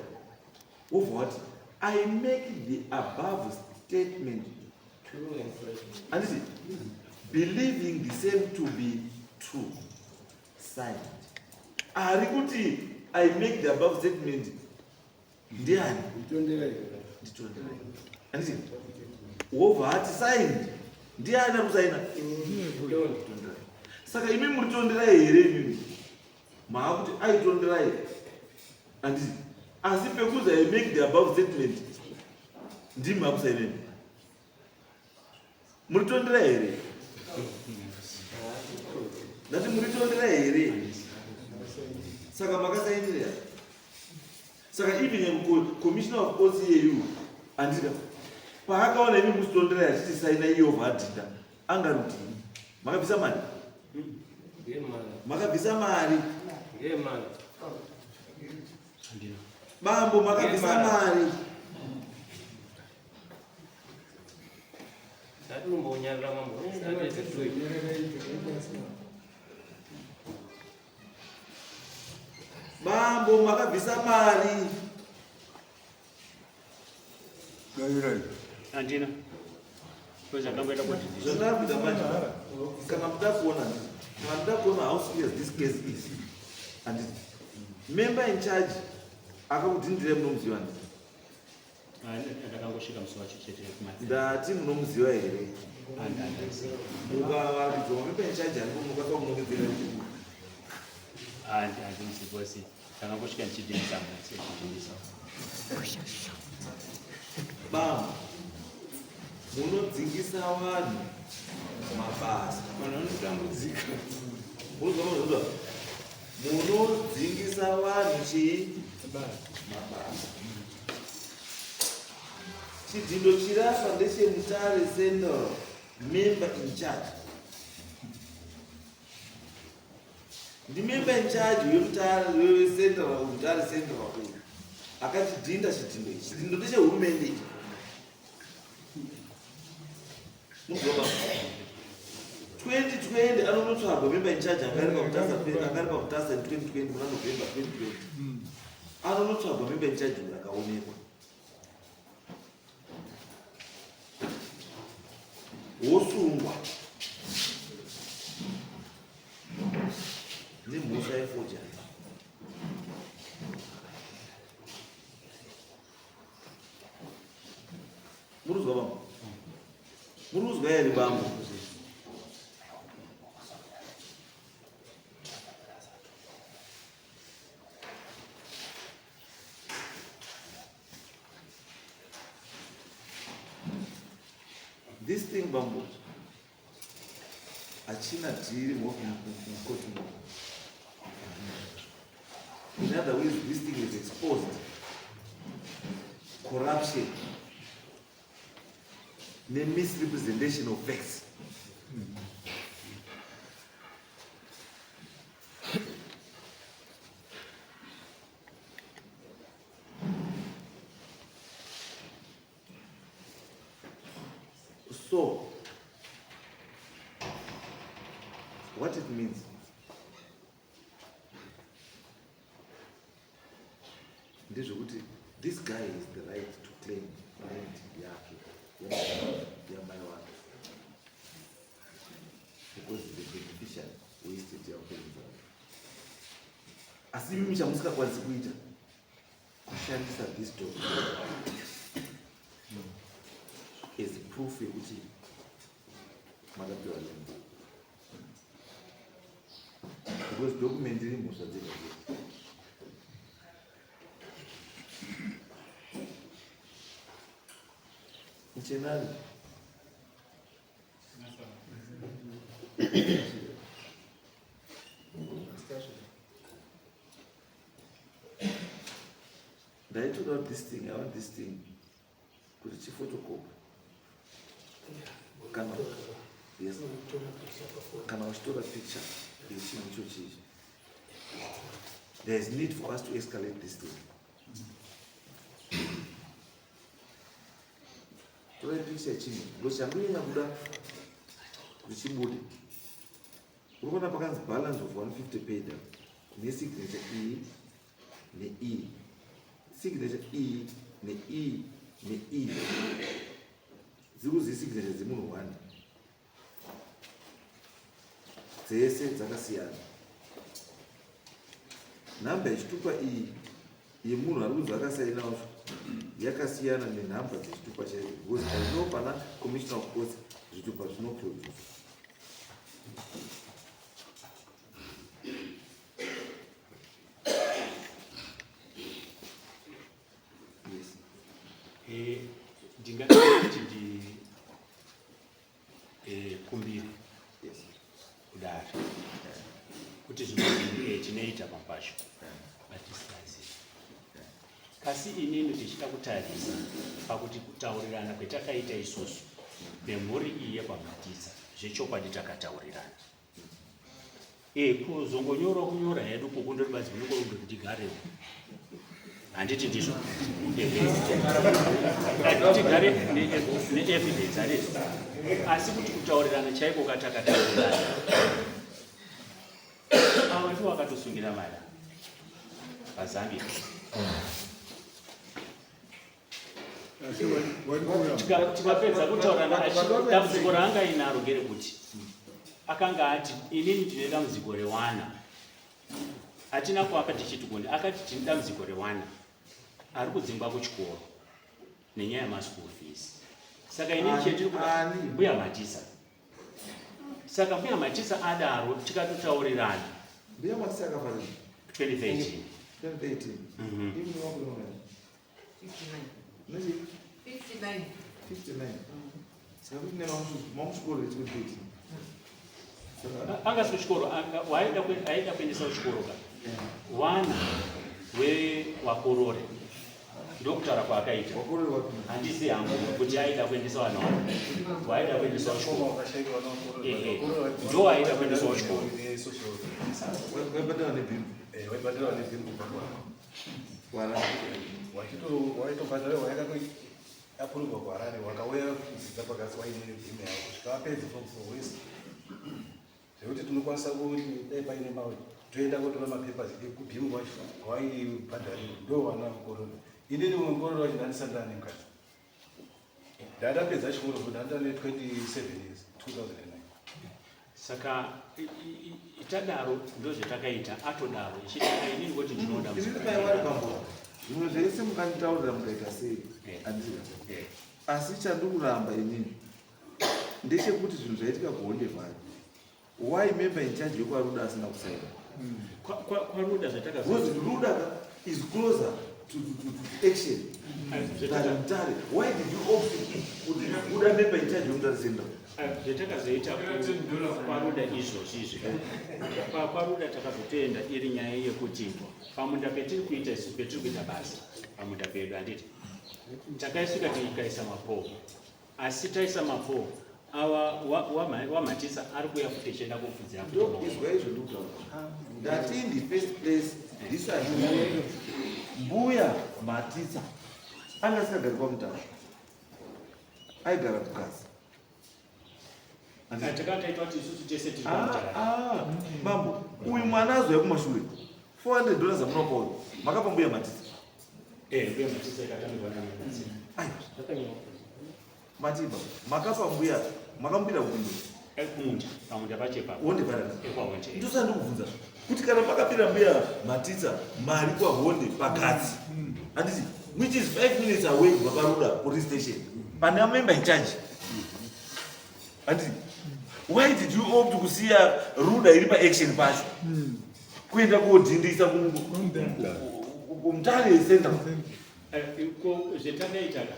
Wobva wati I make the above statement handiti believing the same to be true signed. Ari kuti I make the above statement ndiani? Nditonderai. Handiti wobva ati signed ndiani ari kusaina? Tonderai. Saka imi muri tonderai here imimi? Maakuti aitonderai handiti asi pekuzi I make the above statement ndimi makusaineni. Muri tonderai here? Ndati muri tonderai here? Saka makasainira. Saka even commissioner of courts iyeyu andika paakaona imi musitonderai achiti saina iyo vadhinda angarudini makabvisa mari makabvisa mari bambo makabvisa mari Bambo makabvisa mari. Handina. Zvakangoita kuti zvandakuita manje kana muda kuona kana muda kuona how serious this case is handiti member in charge akakudhindirai munomuziva handiti Ndakangosvika musi wacho chete kumadzi. Ndati munomuziva here? Mukavaridzwa mapepa echaji aripo munokwanisa kunongedzera kuti Handimuzivi bosi. Ndakangosvika ndichidhindisa mutsi echidhindisa. Bambo, munodzingisa vanhu mabasa. Vanhu vanotambudzika. Munozwa munozwa? Munodzingisa vanhu chii? Mabasa. Chidhindo chirapa ndecheMutare Central member in charge. Ndimember in charge weMutare weCentral Mutare Central uyu akachidhinda chidhindo ichi. Chidhindo ndechehurumende ichi. Muzoba 2020 anonotsvagwa member in charge anga ari paMutasa anga ari paMutasa in 2020 muna November 2020. Anonotsvagwa member in charge uyu akaonekwa. Wosungwa nemhosva yeforgery. Muruzwa bambo? Muruzwa here bambo? This thing bambo hachina dhiri mukoti. In other words, this thing is exposed. Corruption. Ne misrepresentation of facts. So, what it means ndezvekuti this guy is the right to claim land yake yamai wake because the beneficiary weestate yakuenza asi imi chamusingakwanisi kuita kushandisa this document as proof yekuti makapiwa land because document iri mhosva dzega dzega. Muchenari ndaitoda this thing, I want this thing kuti chifotokopi kana yes kana uchitora picture yechinhu ichochi ichi. There is need for us to escalate this thing. Torai picture chimwe because chandonyanya kuda kuti chibude. Uri kuona pakanzi balance of 150 paid up nesignature iyi neiyi, signature iyi neiyi neiyi dziri kuzi signature dzemunhu one, dzese dzakasiyana. Nhamba yechitupa iyi yemunhu ari kunzi akasaina wacho yakasiyana nenhamba dzechitupa chaicho, because I know pana Commissioner of Courts zvitupa zvinoproduce. Yes. Ndingada kuti ndikumbire kudare kuti zvimwe zvinhu tinoita pampacho batisingazivi, kasi inini ndichida kutarisa pakuti kutaurirana kwetakaita isusu nemhuri iyi yekwaMatitsa, zvechokwadi takataurirana. Kuzongonyorwa kunyora hedu kukundori badzi kunongorundoti ndigarewo, handiti ndizvo? Tigare neevidence, handiti? Asi kuti kutaurirana chaiko katakataurirana, ava ndiwo akatosungira mari paZambia. Tikapedza kutaurana, dambudziko raanga inaro ngerekuti akanga ati, "Inini ndine dambudziko rewana." Hatina kuapa tichiti kundi akati, "Tine dambudziko rewana ari kudzingwa kuchikoro nenyaya yemaschool fees." Saka inini chendiri kuda, Mbuya Matisa, saka Mbuya Matisa adaro tikatotaurirana. Mbuya Matisa akafarira 2013. 2013. Imi wakuona 59. Nechi? 59. 59. Saka kuti mamuchikoro 2013, saka Anga si kuchikoro, aida kuendesa kuchikoro ka wana wewakorore, ndokutaura kwaakaita. Wakorore wapi? Handisi hangu kuti aida kuendesa vana wake, waida kuendesa kuchikoro. Ehe, ndo aida kuendesa kuchikoro. Waibhadhara nebhimbu? Waibhadhara nebhimbu. Wana Waitobhadhara, wakatoapuruvwa kuHarare, wakauya kudzidza pakati waine BEAM yavo kusvika vapedza form four wese, zvekuti tinokwanisa kuti dai paine mawe toenda kotora mapapers ekuBEAM kwacho kwaibhadharira. Ndo vana mukororo. Inini mumwe mukororo wacho ndandisati ndane mukadzi, ndandapedza chikoro, ndandane 27 years 2009. Saka itadaro, ndozvatakaita, atodaro ichiti inini kuti ndinoda. Inini maiwari pambo, zvimwe zvese mukanditaurira mukaita sei, handika? Asi chandikuramba inini ndechekuti zvinhu zvaitika kuHonde Valley, why member in charge yekwaRuda asina kusaina? KwaRuda zvatakazo Because Ruda ka is closer to action than Mutare. Why did you opt kuti kuda member in charge yeMutare Central? Zvatakazoita kwaRuda izvozvi izvi, kwaRuda takazotoenda iri nyaya yekuti pamunda petiri kuita isu, petiri kuita basa pamunda pedu, handiti takaisvika tikaisa mapoo, asi taisa mapoo awa waMatisa ari kuuya futi echienda kofudzira futi Ndo maoko. Izwa izvo ndikutaura. Ndati in the first place, this is Mbuya Matisa anga asingagari kwaMutare, aigara kuGaza. Takataitwa kuti isusu tese tiri Ah, paMutare. ah, mambo, uyu mwana azouya kumashure, $400 amunopa uyu makapa Mbuya Matisa? Mbuya Matisa ikatambirwa naMatisa. Aiwa, matiba makapa mbuya, makamubira kubindo? Kumunda, pamunda pacho ipapo. Honde paraka? EkwaHonde. Ndosanda ndikubvunza kuti kana makapira Mbuya Matitsa mari kwaHonde paGatsi, handiti, which is 5 minutes away kubva paRuda police station pane member in charge, handiti, why did you opt kusiya Ruda iri paaction pacho kuenda kodhindisa kuMutare Central? Ko zvetakaita ka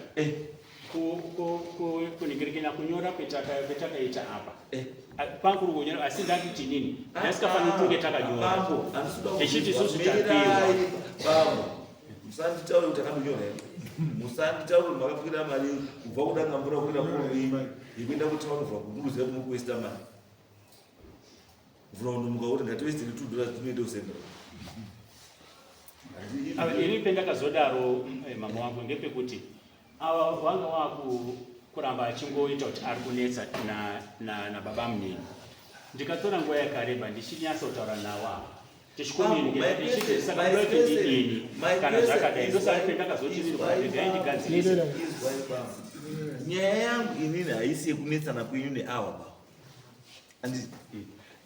kuningirikina kunyora kwetakaita apa. Kwanguri kunyora, asi ndakiti inini ndasikafaniri kunge takanyora. Bambo, handisi kuda Tichiti kubvunzwa. isusu tapiwa. Mirai, bambo, musanditaure kuti takandonyora here, musanditaure kuti makakwira mari kubva kuDangamvura kuenda kurui yekuenda kutauni kubva kukuruziva kuti muri kuwesta mari mvura undomuka kuti ngatiwesteri $2 tinoende kuCentral. Ini pendakazodaro, mama wangu, ngepekuti ava vanga waku kuramba achingoita kuti ari kunetsa nababa munini. Ndikatora nguva yakareba ndichinyatsa kutaura nawo ava tichikomunicate saka ndoti ndidini kana zvakadai ndosaka ndakazoti regai ndigadzirise. Nyaya yangu inini haisi yekunetsana kwenyu neawa ba. Anditi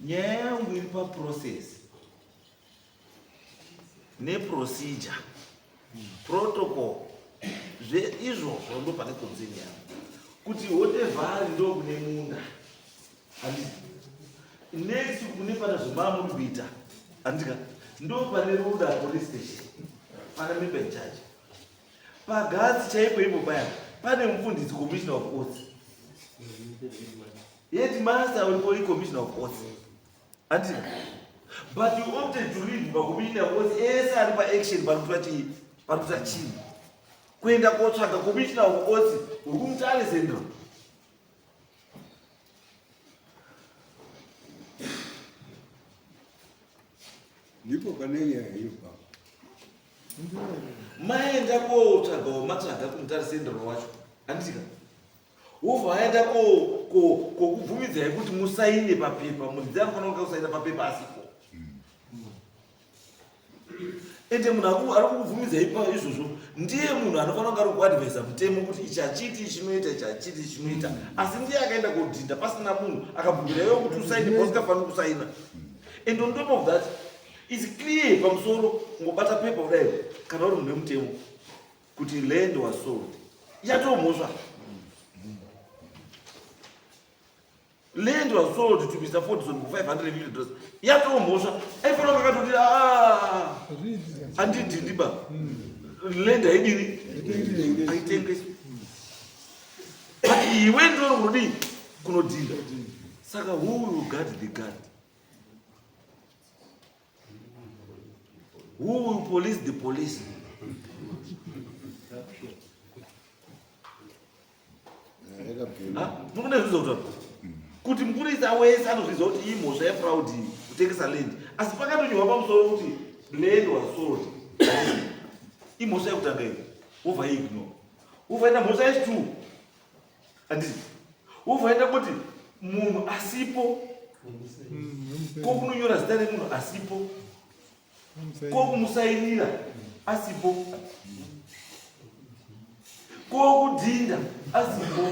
nyaya yangu iri paprocess neprocedure protocol zveizvozvo ndo pane concern yangu kuti hotevhari ndo kune munda handiti next kune pana zvemamuri kuita handika ndo pane ruda police station pana member in charge pagatsi chaipo ipo paya pane mufundisi commissioner of oaths yet master uripo icommissioner of oaths handika but you opted to leave macommissioner of oaths ese ari paaction pari kuitwa chii pari kuita chii kuenda kotsvaga commissioner of oaths uri kumutare central. Ndipo pane nyaya iyo baba. Maenda kotsvagawo matsvaga kumutare central wacho handitika wobva waenda kokubvumidzai kuti musaine papepa muridzi anofanira kunge kusaina papepa asipo ende munhu ari kukubvumidzai pa izvozvo ndiye munhu anofanira kunge ari kuadvisa mutemo kuti ichi hachiti chinoita ichi hachiti chinoita asi ndiye akaenda kodhinda pasina munhu akabvumira iwe kuti usaine pausingafaniri kusaina. And on top of that is clear pamusoro kungobata pepa kudai kana uri munhu wemutemo kuti land was sold yatomhosva. Land was sold to Mr. Fordson for $550 yatomhosva. Aifanira kunge akatoti handidhindi ba land haidini haitengeswi but iwe ndori kunodii kunodhinda. Saka who will guard the guard? Who will police the police? Mukune zvizo kutaura kuti mupurisa wese anozviziva kuti iyi mhosva yefraud kutengesa land asi pakatonyorwa pamusoro kuti land was sold imhosva yekutanga iyo wobva ignore wobva ita mhosva yechitu handiti wobva ita kuti munhu asipo ko kunonyora zita remunhu asipo ko kumusainira asipo ko kudhinda asipo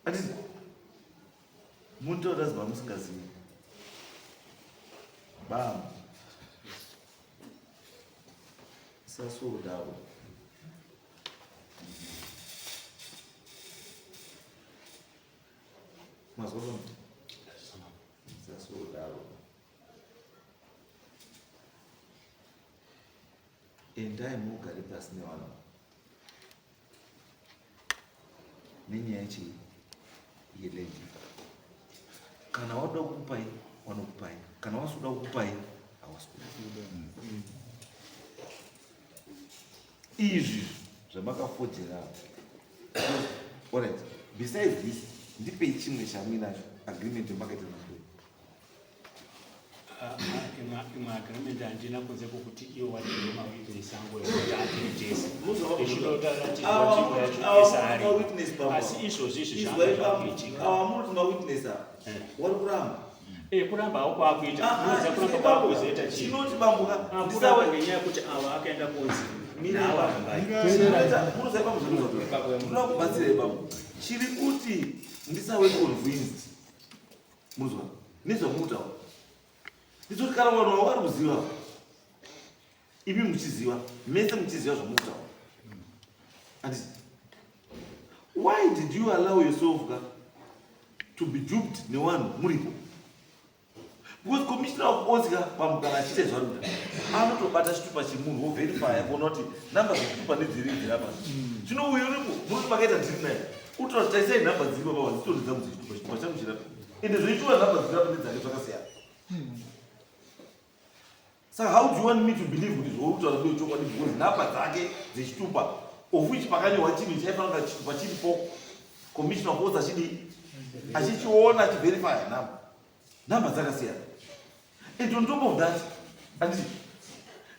handiti munotaura ziva musingazivi bam sasodaro mazwa sasodaro endai mugare pasi nevanhu nenyaya chii yeland. Kana wada kukupai wanokupai, kana wasuda kukupai hawasi kuda. Izvi zvamakafojera. Alright, besides this ndipei chimwe chamuinacho agreement yamakaita nacho. Imwe agreement handina kunze kwokuti iwo wadini mawitness angu ekuti atiri tese ndichinotaura nzvimbo yacho ese ari asi izvozvi izvi zvanga zvakuitika. Awa munoti mawitness ava wari kuramba. Kuramba hako kwakuita unoziva kuramba kwakuzoita chii? Chinoti bambuka Kuramba ngenyaya yekuti ava akaenda kunzi nawo arambai. Munoda kubatsira ipapo chiri kuti ndisave convinced muzwa nezvamutaura ndizoti kana vanhu avo vari kuziva imi muchiziva mese muchiziva zvamutaura anditi why did you allow yourself ka to be duped nevanhu muripo? Because commissioner of oaths ka pamwe kana achiita zvaari kuita anotobata chitupa chemunhu woverifya kuona kuti namba dzechitupa nedziri dziri apa. Zvino uyu uripo munoti makaita dhiri naye utora kuti taisai nhamba dziri papa dzitori dzangu dzechitupa chitupa changu chiri apa ende zvoitura nhamba dziri apa nedzake zvakasiyana. Saka how do you want me to believe kuti zvauri kutaura ndo chokwadi because nhamba dzake dzechitupa of which pakanyorwa chinhu chaifanira kunge chitupa chiripo commissioner of oaths achidii achichiona achiverifya nhamba nhamba dzakasiyana. And on top of that handiti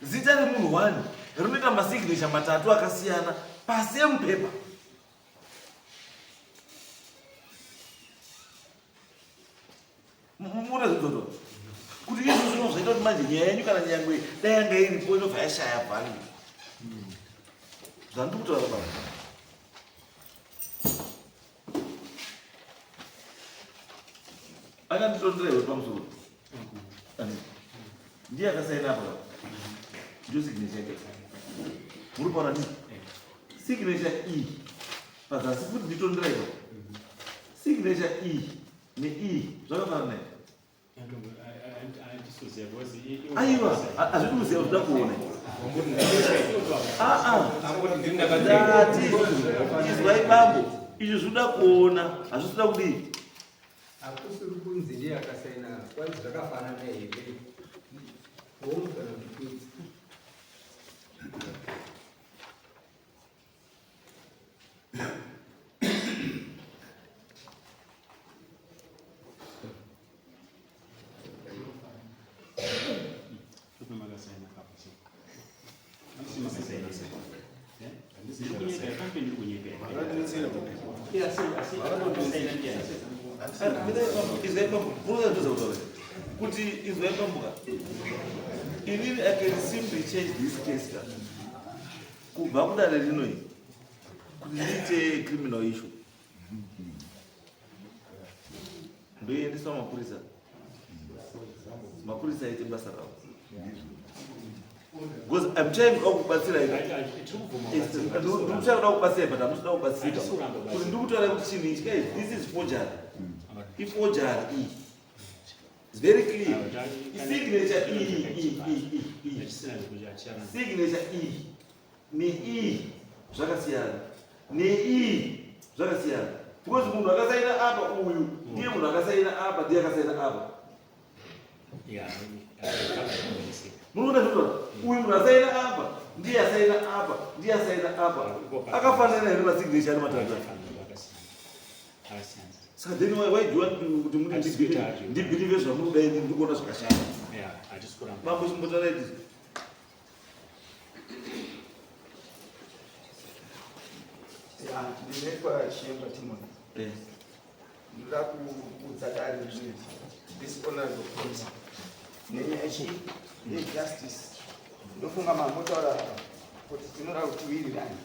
zita remunhu one rinoita masignature matatu akasiyana. Pasame paper. Muna zvidzodzo kuti izvo zvino zvaita kuti manje nyaya yenyu kana nyangwe dai yanga iripo inobva yashaya value. Zvandiri kutaura baba. Akanditondera iwe pamusoro. Ndiye akasaina apa. Ndiyo signature yake. Muri kuona ndi? Signature iyi. Pazasi futi nditondera iwe. Signature iyi neiyi zvakafanana here? Aiwa, hazvidi kuziva zvida kuona. Ndati izwai bambo, izvi zvinoda kuona, hazvisida kudii? Hakusiri kunzi ndiye akasaina, kwanzi zvakafanana here? Hongu kana kuti kwete. Kuti izwai pambuka inini I can simply change this case ka kubva kudare rino iri kuti ndiite criminal issue ndoiendeswa mapurisa mapurisa aite basa ravo because I'm trying kuda kubatsira ndikutry kuda kubatsira but hamusi kuda kubatsirika kuti ndikutaura kuti chinhu ichi guys this is forgery iforgery iyi It's very clear. Signature E E E E E. Signature E ne E zvakasiyana. Ne E zvakasiyana. Because munhu akasaina apa uyu ndiye munhu akasaina apa ndiye akasaina apa. Munoona zvinotaura? Uyu munhu asaina apa ndiye asaina apa ndiye asaina apa. Akafanana here masignature ari matatu? Saka then why do you want to kuti muti ndibhilive zvamuri kuda ini ndiri kuona zvakashata? Mambo chimbotaura izvi. Ndinoitwa Chiyemba Timon. Ndinoda kuudza dare kuti this honorable court nenyaya chi yejustice ndofunga mambotaura kuti tinoda kuti tiwirirane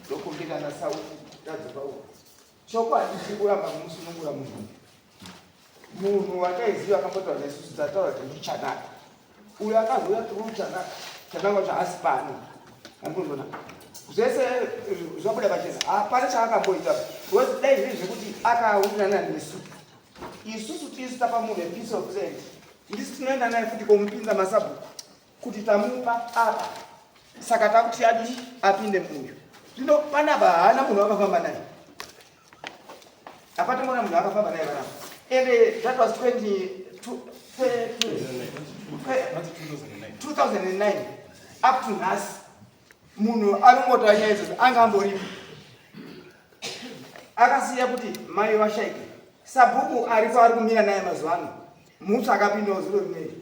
ndokumbirana sauti tadzoka uko Chokwadi tiri kuramba kumusunungura munhu uyu. Munhu wataiziva akambotaura nesusu tataura kuti ndichanaka. Uyo akazouya through chanaka. Chanaka wacho haasi pano. Andikuona. Zvese zvabuda pachena. Hapana chaakamboita. Because dai zviri zvekuti akawirirana nesu. Isusu tisu tapa munhu a piece of land. Ndisu tinoenda naye futi komupinza masabhuku. Kuti tamupa apa. Saka takuti adi apinde muyu. Zvino panapa haana munhu akafamba naye. Hapana munhu akafamba naye panapa. And that was 2009 up to nhasi munhu anongotaura nyaya idzodzo anga amboripo akasiya kuti mai vashaike sabhuku aripo ari kumira naye mazuva ano mutsva akapindawo zuro rineri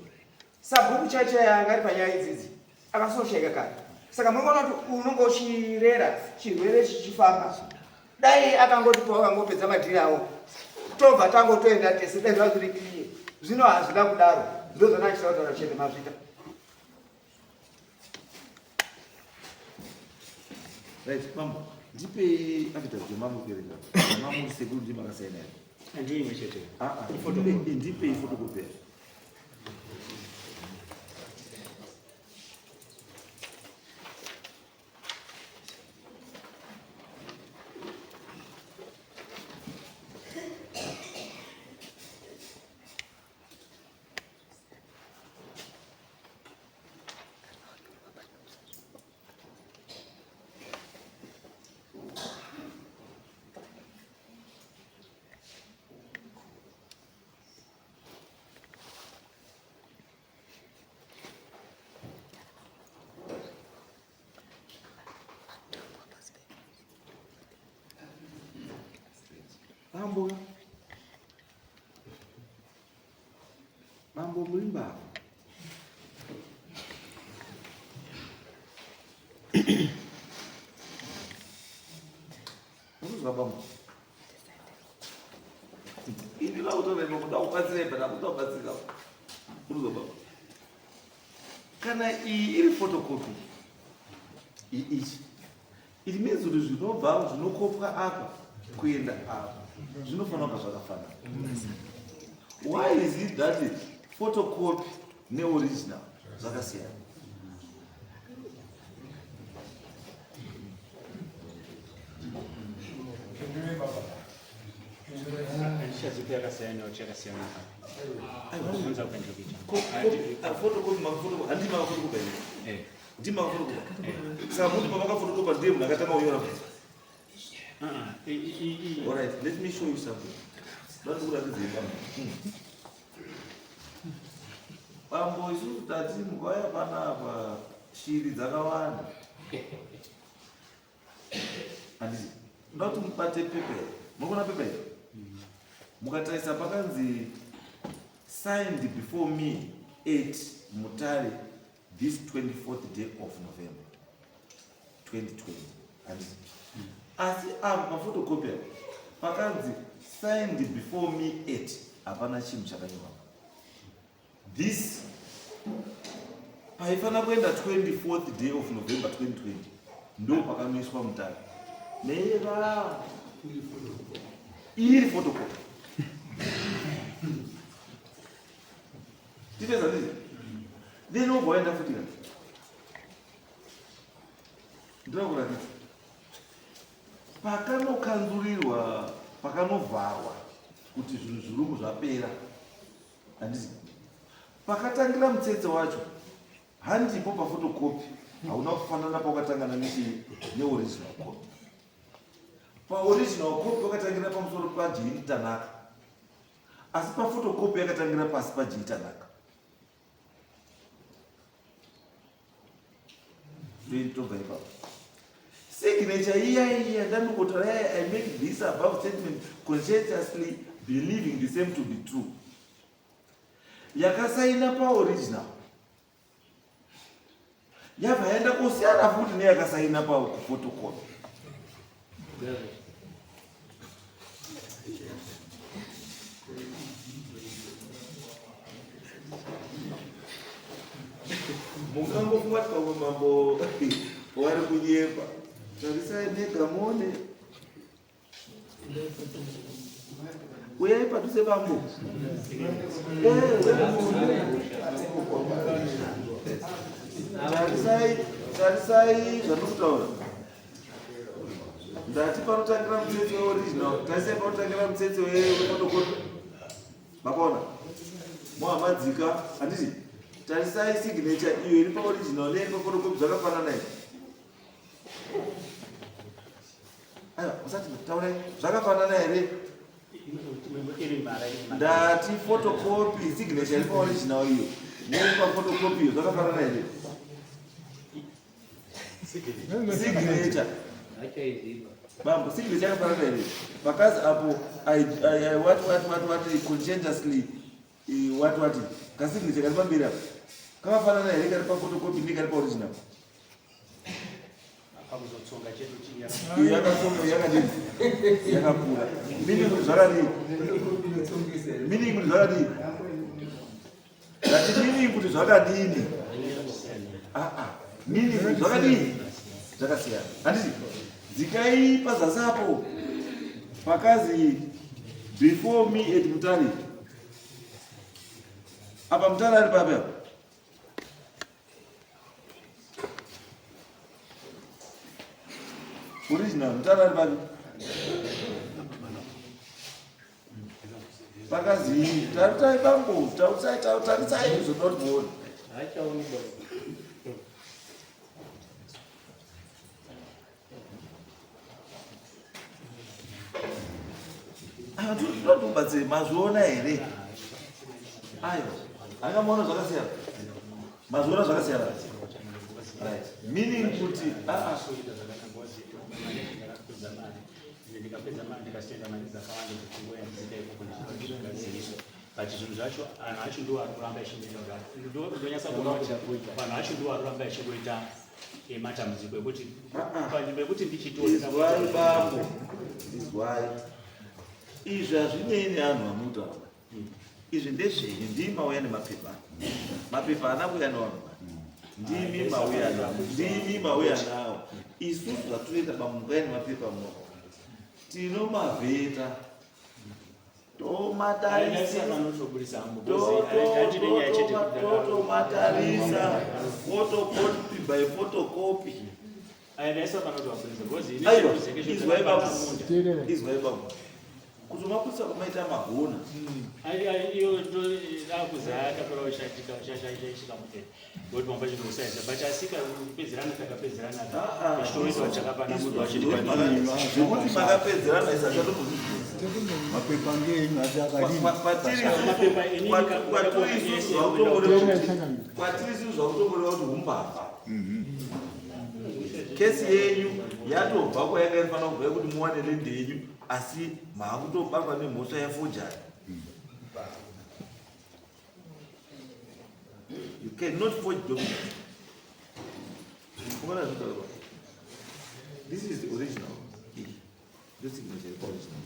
Sabhuku chaiye chaiye anga ari panyaya idzidzi akasoshaika kare saka muri kuona kuti unonge uchirera chirwere chichifamba dai akangoti pawakangopedza madhiri awo tobva tangotoenda tese dai zvava zviri clear zvino hazvina kudaro ndozvana achida kutaura chete mazvita Right, mambo ndipei affidavit yamambo kuverenga mambo sekuru ndimi makasaina here Ndiyo imwe chete. Ah, ah, ndipei photocopy yacho Mambo Mambo muri mbavha. Ini vakutora ino kuda kubatsira but hakuda kubatsira. Uruzwa baba. Kana iyi iri photocopy ichi it means kuti zvinobva zvinokopwa apa kuenda apa zvinofanira kunga zvakafanana. Why is it that photocopy neoriginal zvakasiyana? Handichazivi yakasiyana nekuti yakasiyana kubvunza kuenda kuita. Photocopy mafotokopa handii makafotokopa here? Eh. Ndii makafotokopa. Saka muti pamakafotokopa ndiye munhu akatanga kunyora bvunzo. Ah, ah, All right, let me show you something. Ndandikuratidza bambo. Bambo isusu tati mukauya panapa shiri dzakawanda. Handiti ndoda kuti mubate pepa iri. Munoona pepa iri? Mukatarisa pakanzi signed before me at Mutare this 24th day of November 2020. Handiti? Asi apa paphotocopy apa pakanzi signed before me at hapana chinhu chakanyorwa. This paifanira kuenda 24th day of November 2020 ndo pakanoiswa Mutare. Mera iri photocopy. Tipedza ndizvo. Then wobva waenda futi kana. Ndinoda kuratidza. Pakanokanzurirwa, pakanovharwa kuti zvinhu zvirungu zvapera. Handiti pakatangira mutsetse wacho handipo pafotokopi hauna kufanana pawakatangana nechii neoriginal copy. Paoriginal copy wakatangira pamusoro paJean Tanaka, asi pafotokopi yakatangira pasi paJean Tanaka. Tobva ipapo signature iya iya ndandingotaura iya, I make this above statement conscientiously believing the same to be true. Yakasaina paoriginal yabva yaenda kosiyana futi neyakasaina paphotocopy. Mungangofunga kuti pamwe mambo wari kunyepa. Tarisai mega muone. Uyai padhuze bambo. Tarisai, tarisai zvandikutaura. Ndati panotangira mutsetse weoriginal, tarisai panotangira mutsetse wephotocopy. Makaona? Mohamadzika, handiti? Tarisai signature iyo iri paoriginal neiri paphotocopy zvakafanana here? Aiwa, musati taurai, zvakafanana here? Ndati photocopy signature iri paoriginal iyo neiri paphotocopy iyo zvakafanana here? Signature. Bambo, signature yakafanana here? Pakazi apo I, what what what what conscientiously what what kasignature kari pamberi apo kakafanana here kari paphotocopy nekari paoriginal? Pakuzotsonga chedu chinya. Iyo yakatsonga yakadii? Yakakura. Meaning kuti zvakadii? Meaning kuti zvakadii? Ndati meaning kuti zvakadini? Ah ah. Meaning kuti zvakadini? Zvakasiyana. Handiti? Dzikai pazasi apo. Pakazi before me at Mutare. Apa Mutare ari papi apa? Original Mutare ari papi? Pakazi tarisai bambo, tarisai tarisai zvoda kuti muone. Haachaoni bambo. Aiwa, tinoda kuti mubatsire, mazviona here? Aiwa, angamaona zvakasiyana. Mazviona zvakasiyana. Right. Meaning kuti ah ah. Ndikapedza mari ndikasenda mari dzakawanda dzekungoya ndichiita ikoko ndichigadzirisa but zvinhu zvacho anhu acho ndiwo ari kuramba achingoita kudaro ndonyatsa kuona kuti vanhu acho ndiwo ari kuramba achingoita matambudziko ekuti panzvimbo yekuti ndichitoona Izwai bambo, izwai. Izvi hazvinei neanhu amunotaura. Izvi ndezvenyu, ndimi mauya nemapepa. Mapepa haana kuuya nevanhu. Ndimi mauya nawo. Ndimi mauya nawo. Isusu zvatinoita pamukauya nemapepa muno. Tinomavheta. Tomatarisa photocopy by photocopy. Aiwa, izwai babu, izwai babu. Kuti mapurisa kwamaita magona. Iyo ndakuzaya takura ushatika ushashaisha mutete. Ngoti mamba chino usaisa but asika kupedzerana takapedzerana. Chitoitwa chakapana munhu wachiti zvekuti makapedzerana isa chatombozvibvunza. Mapepa ngeenyu asi akadini? Kwatiri isusu zvakutongoreva kuti humbavha. Kesi yenyu yatobva kwayanga irifanira kubva yekuti muwane land yenyu asi maakutobatwa nemhosva yefojari. You cannot forge documents. Ukaona zvinotaurwa. This is the original. Iyi. Ndo signature yepa original.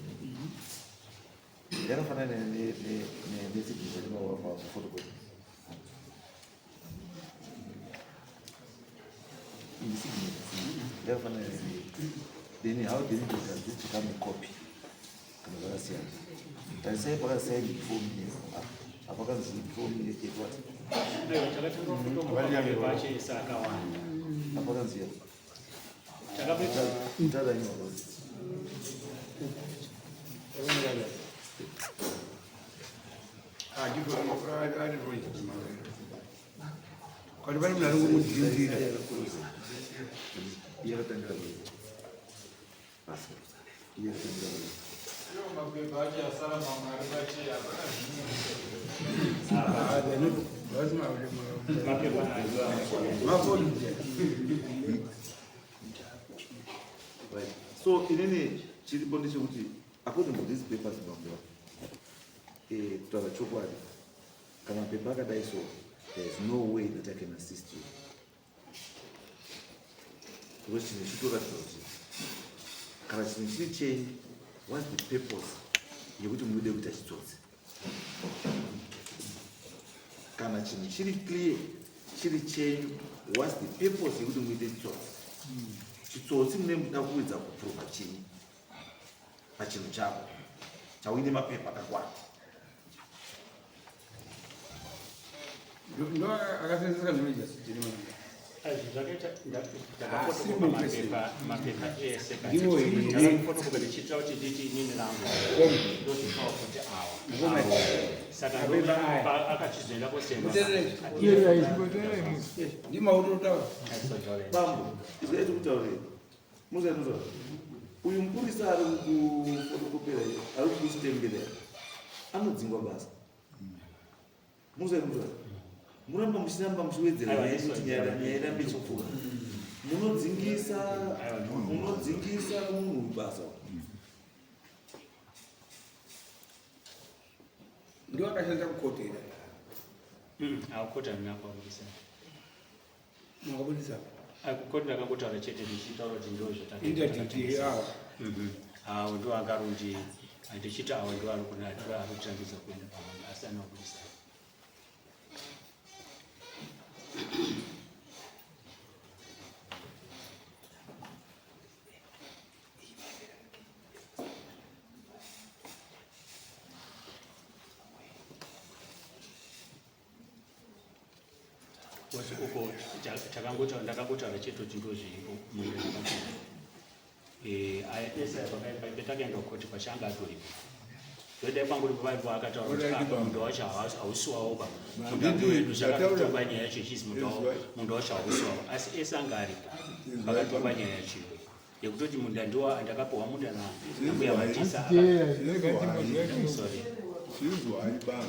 Yakafanana nesignature inowa pa photocopy. Iyi signature. Yakafanana ne then how then does this become a copy? Kana zvakasiyana. Tarisai pakasiyana before me apa. Apa kanzi before me at what? Takatora mapepa acho ese akawanda. Apa kanzi ya. Takapedza Tara nyoro. Kwati pane munhu anongomudhindira. Yakatangira pasi. Right. So inini chiripo ndechekuti according to these papers bambo eh, kutaura chokwadi kana mapepa akadai so there is no way that I can assist you because chinhu chitoratidza kuti kana chinhu chiri chenyu what's the purpose yekuti mude kuita chitsotsi kana chinhu chiri clear chiri chenyu what's the purpose yekuti muite chitsotsi chitsotsi mune muda kuedza kuprova chinyi pachinhu chako chauine mapepa akakwana Ndo akasenzeseka nemejasijini Izvi zvakaita ndakafotokopa mapepa mapepa ese Ndiwo here? ndakafotokopa ndichiitira kuti nditi inini rangu ndozvipawo kuti awa saka Mapepa aya. akachizoenda kosenda ndimautotaura bambo izvai tikutaurei muzvainotaura uyu mupurisa ari kukufotokopera iyo ari kukusitembera anodzingwa basa muzvainotaura muramba muchiramba muchiwedzera Aiwa, nyaya yekuti ndizvo. nyaya irambe ichikura munodzingisa munodzingisa munhu basa ndo akashandisa kukotera akukota mina kwabudisa makabudisa akukoti ndakangotaura chete ndichitaura kuti ndo interdict awa awo ndo angarundi ndichiti awo ndo ari kuna ndo ari kutambidza kuenda pamwe asi anobudisa Kosi uko takangotaura ndakangotaura chete kuti ndo zviripo munda ndakapinda. Eh, aya ese aya patakaenda kukoti pachanga atoripo. Ndodai kwangu ndipo paipo akataura kuti Alright, ah, baba. munda wacho hausi wawo ba. Munda Handiti, wedu ndataura. zvakatongwa nyaya yacho ichizi munda wawo- Izwai. munda wacho hausi wawo asi ese anga aripo. Izwai, Pakatongwa baba. nyaya yacho iyoyo. Yekutoti munda ndiwa ndakapiwa munda na nambuya Izwai. Matisa. Sorry. Sizwai baba.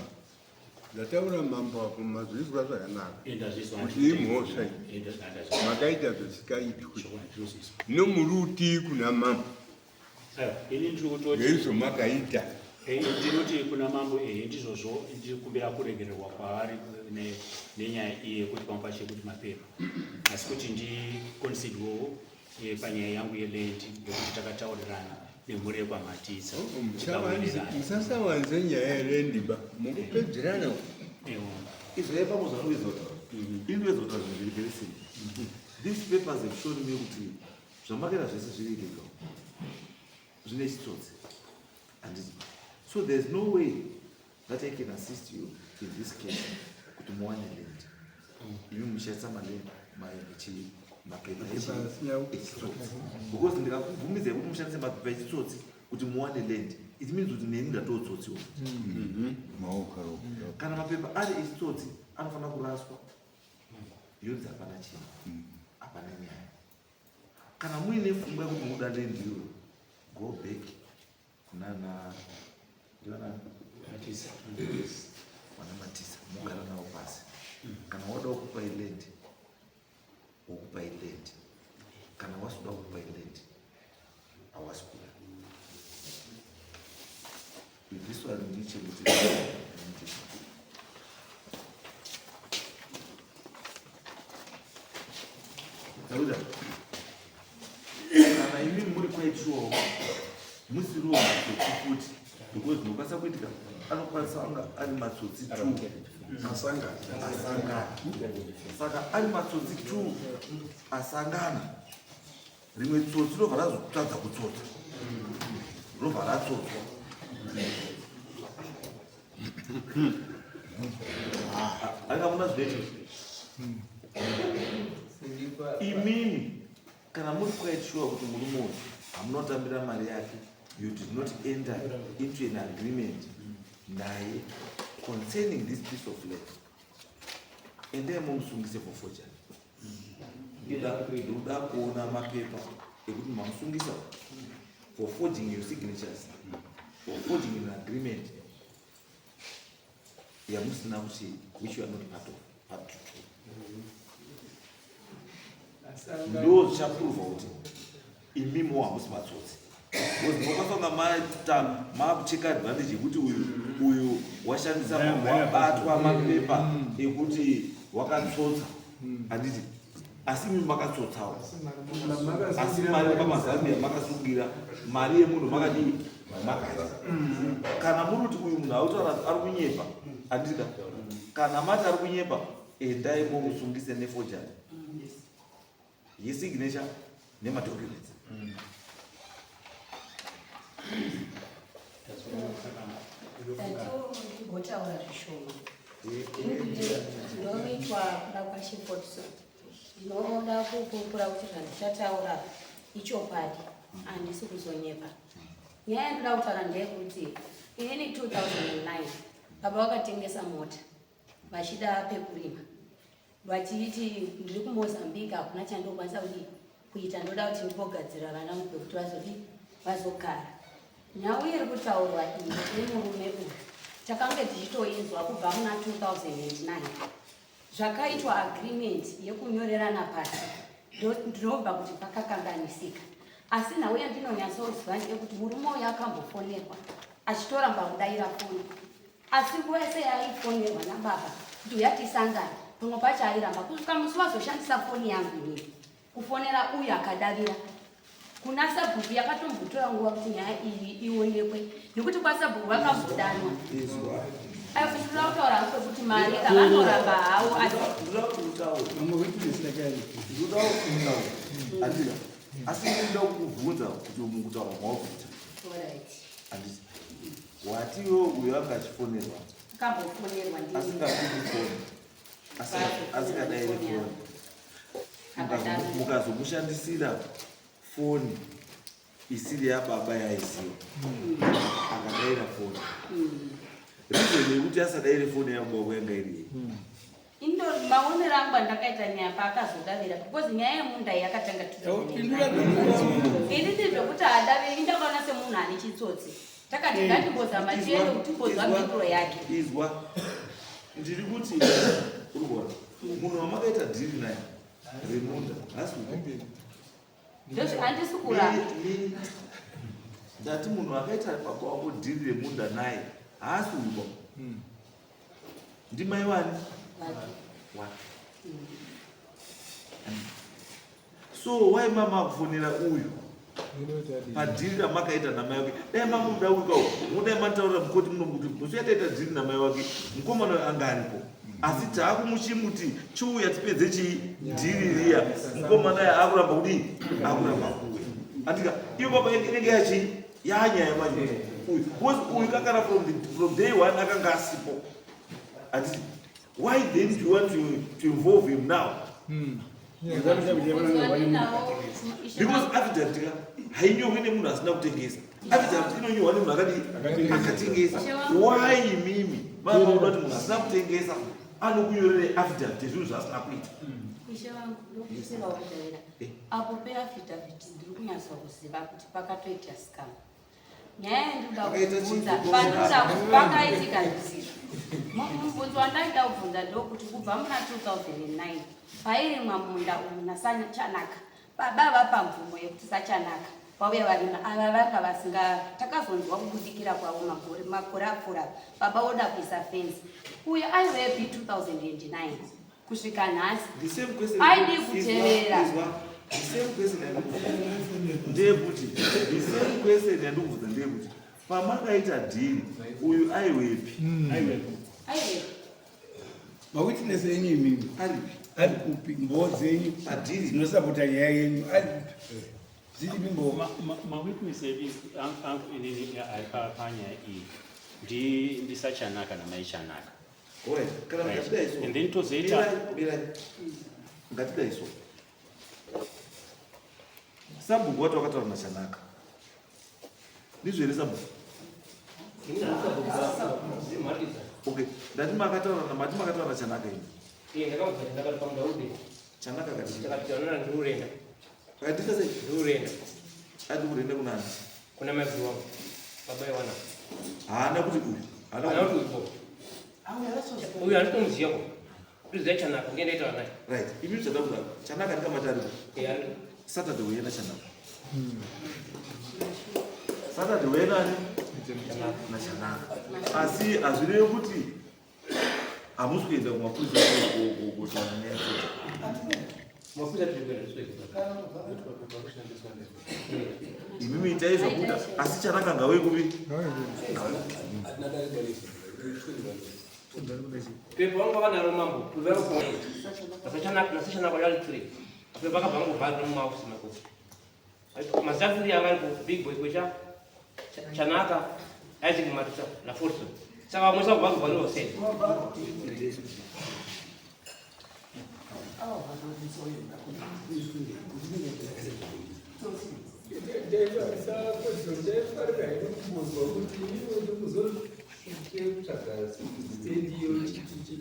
Ndataura mambo apo mazvizwa zvakanaka. Ndazvizwa. Kuti imhosva iyi. Ndazvizwa. Makaita zvisikaitwi. Ndozvizwa. Nomuruti kuna mambo. Aiwa, ini ndiri kutoti Ngeizvo makaita. Ndinoti kuna mambo ehe ndizvozvo ndiri kumbira kuregererwa kwavari nenyaya iyi yekuti pamwe pacho yekuti mapepa asi kuti ndikonsidwewo panyaya yangu yeland yekuti takataurirana. Nemhuri yekwaMatitsa. Musasawanze nyaya yerendiba mukupedzerana. Izvai pamwe zvanowedza kutaura. Ini ndowedza kutaura zvinhu zviri very simple. These papers have shown me kuti zvamakaita zvese zviri illegal. Zvine chitsotsi. Handiti. So there's no way that I can assist you in this case kuti muwane land. Imi muchishandisa maland mapepa echitsotsi. Because ndikakubvumidzai kuti mushandise mapepa echitsotsi kuti muwane land, it means kuti neni ndatotsotsiwo. Kana mapepa ari echitsotsi anofanira kuraswa. Yonzi hapana chinhu. Hapana nyaya. Kana muine pfungwa yekuti munoda land iyoyo, go back kunana ndivana Matisa. Vana Matisa mogara navo pasi. Kana wada kukupai land, wokupai land. Kana wasuda kukupai land, hawasi kuda. This one ndechekuti Taruda, kana imi muri quite sure musiriwo matsotsi futi, because zvinokwanisa kuitika anokwanisa anga ari matsotsi two asangana. Asangana. Saka ari matsotsi two asangana, rimwe tsotsi robva razotadza kutsotsa, robva ratsotswa. Anga muna zvinoitika. Imimi kana muri quite sure kuti murume uyu hamunotambira mari yake, you did not enter into an agreement naye concerning this piece of land, endai mumusungise for forgery. Ndoda kuona mapepa ekuti mamusungisa for forging your signatures, for forging an agreement yamusina kuti, which you are not part of, part to. Ndo zvichaprova kuti imimiwo hamusi matsotsi, because munokwanisa kunga maita makucheka advantage yekuti uyu washandisa, wabatwa mapepa ekuti wakatsotsa, handiti? Asi imi makatsotsawo, asi mari pamazambia makasungira mari yemunhu makadii, makadya. Kana muri kuti uyu munhu autaura ari kunyepa, handiti? Kana mati ari kunyepa, endai momusungise neforgery yesignature nemadocuments. Ndatiwo ndimbotaura zvishoma. Ndinoitwa kuda kwaChipotso. Ndinoda kupupura kuti zvandichataura ichokwadi, handisi kuzonyepa. Nyaya yandoda kutaura ndeyekuti inini 2009 baba vakatengesa mota vachida pekurima, vachiti ndiri kuMozambique, hakuna chandokwanisa kuti kuita, ndoda kuti ndimbogadzira vana vangu pekuti vazodi vazogara. Nhau iri kutaurwa iyi nemurume uyu takange tichitoinzwa kubva muna 2009. Zvakaitwa agreement yekunyorerana pasi, ndinobva kuti pakakanganisika. Asi nhau yandinonyatsoziva ndeyekuti murume uyu akambofonerwa achitoramba kudayira foni, asi nguva yese yaaifonerwa nababa kuti uya tisangane, pamwe pacho airamba, kusvika musi wazoshandisa foni yangu inini kufonera uyu akadavira. Kuna sabhuku yakatombotora nguva kuti nyaya iyi ionekwe, nekuti kwasabhuku vakambodanwa. Ayo, ndinoda kutaura hangu kwekuti mari kavanoramba hawo, asi Ndoda kuti utaure. Ndoda kuti utaure, handiti? Asi ndinoda kukubvunza kuti mukutaura kwawakuita, handiti watiwo uyo anga achifonerwa? Akambofonerwa ndini. Asingapindi foni, asingadayiri foni, mukazomushandisira foni isiri yababa yaiziva, akadaira foni, reason yekuti asadaire foni yababa yanga iri yei? Indo maonero angu andakaita nyaya paakazodavira, because nyaya yemunda iyi yakatanga 2009. Inini zvekuti haadaviri ndakaona semunhu ane chitsotsi. Takati ngatimbozama tiende kuti timbozwa mhinduro yake. Izwa, ndiri kuti uri kuona munhu wamakaita dhiri naye remunda hasi. Ndozvi handisi kuramba. Ndati munhu akaita baba wako dhiri remunda naye haasi uba, ndimai wani wake. So why mama akufonera uyu? Padhiri ramakaita namai wake, dai mamuda ukawo, mudai mataurira mukoti muno kuti musi yataita dhiri namai wake, mukomana uyu anga aripo. Asi taakumuchimuti chiuya tipedze chii dhiri riya. Mukomana uyu akuramba kudii? Akuramba kuuya. Andika iyo baba inenge yachii? Yanyaya manje. Uyu because uyu kakana from day one akanga asipo. Anditi why then do you want to involve him now? Because affidavit ka hainyorwi nemunhu asina kutengesa. Affidavit inonyorwa nemunhu akadii? Akatengesa. Why imimi vanoda kuti munhu asina kutengesa anokunyorerei affidavit yezvinhu zvaasina kuita? Ishe vangu ndokuziva kutaura apo peaffidavit ndiri kunyatsa kuziva kuti pakatoita scam. Nyaya yandinoda kubvunza pandinoda pakaitika zvisizvo. Mubvunzo wandaida kubvunza ndokuti kubva muna 2009 pairimwa munda uyu naSachanaka, baba vapa mvumo yekuti Sachanaka vauya varima ava vanga vasinga takazonzwa kubudikira kwavo makore makore apfuura baba voda kuisa fenzi uyo aivepi 2009 kusvika nhasi The same question. Aidi kutevera. The same question yandikubvunza ndeyekuti the same question yandikubvunza ndeyekuti pamakaita dhiri uyu aiwepi? Aiwepi. Mawitness enyu imimi Aripi? ari kupi? Mboo dzenyu Padhiri. dzinosapota nyaya yenyu ari kupi? Dziripi mboo? Mawitness edu angu inini ari panyaya iyi ndiSachanaka namaiChanaka. Alright, kana ngatidai so. And then tozoita Mirai, mirai. Ngatidai so. Sabhuku wati wakataura naChanaka. Ndizvo here sabhuku? Okay, ndati makataura mati makataura naChanaka ini. Iye ndakamubvunza ndakati pamunda ude. Chanaka kati. Ndakati taonana ndiurenda. Akatita sei? Ndiurenda. Ati urenda kunani? Kuna mai wangu. Baba yewana. Haana kuti uyu. Haana kuti uyu. Uyu handitomuziva ko. Kuziva Chanaka ndiye ndaitaura naye. Right. Imi zvataura Chanaka ndikamati aripo. Eh, aripo. Saturday uye Chanaka. Saturday uye nani? NaChanaka. Asi hazvirevi kuti hamusi kuenda kumapurisa kotaura nyaya futi. Mapurisa tiri kuenda tiri Imimi itai zvakuita asi Chanaka ngauye kupi? Pepo vangu vakanaro mambo. Kuvero kwa. NaSachanaka naSachanaka yali three. Apo vakabva vangovhara mumaofisi mako. Mazafiri anga aripo big boy kwecha Chanaka Isaac Matisa na Fortune. Saka vamwe saka vangobva nosei. Ndaifarira hedu kumbonzwa kuti inini kuzotsvaga stendi yochichichi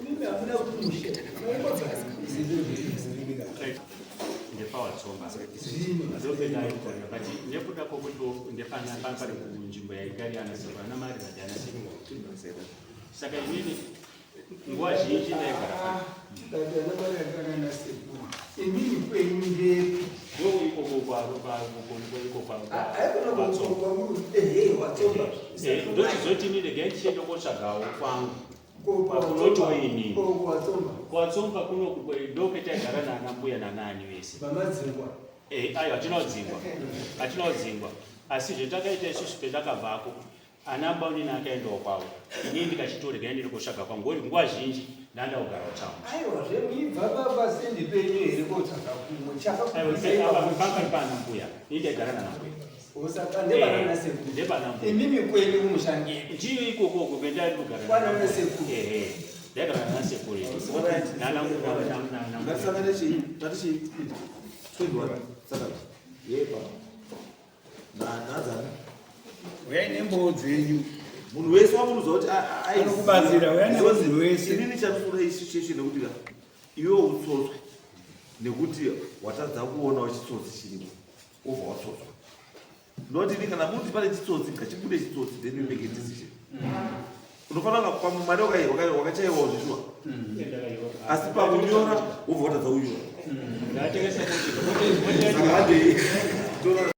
inini hamuna kumushe ndepawatsomba ndopedaikona but nekuda kwokuti ndepana pari kunzvimbo yaigari anasekuru ana mari radi anasekuru saka inini nguva zhinji ndaigara pano Ndati ana mari akanana sekuru inini kwenyu ndepi ndo ikoko iko aikona kwamuri ehe watsomba ndochizoti ini regai ndichienda kotsvagawo kwangu Kwakunotiwo inini. watsomba Kwatsomba kunoku ndopetaigara nana mbuya nanani vese. vamadzingwa Aiwa hatinodzingwa. Hatinodzingwa. Asi zvetakaita isusu petakabvako ana mbaunini akaendawo kwavo. Inini ndikachitorega ndiri kotsvaga kwangu ngoti nguva zhinji ndanda kugara kutaundi. Aiwa zvemuibva papasendi penyu here kotsvaga kumwe Aiwa panga pana mbuya. Ini ndaigara nana mbuya. Saka ndepanana sekuru Ndepana mbuya. Imimi kwenyu kumushange Ndiyo ikoko uko kwendari kugara. Kwanana sekuru. Ehe. Ndaigara nana sekuru. Alright. Nana nana Ngatisangane chii? Tati chii? 21 Saturday. Yepa. Na nadzani. Uyai nemboo dzenyu. Munhu wese wamunoziva kuti Anokubatsira, uyai nemunhu wese. Inini chandinoda isituation nekuti ka iwe utsotswe nekuti watadza kuonawo chitsotsi chiripo wobva watsotswa. Ndinoti ini kana muti pane chitsotsi ngachibude chitsotsi then you make a decision. Unofanira pamwe mari wakachaiwawo zvishuwa asi pakunyora wobva watadza kunyora. Ndatengesa motokari. Saka handei. Tora.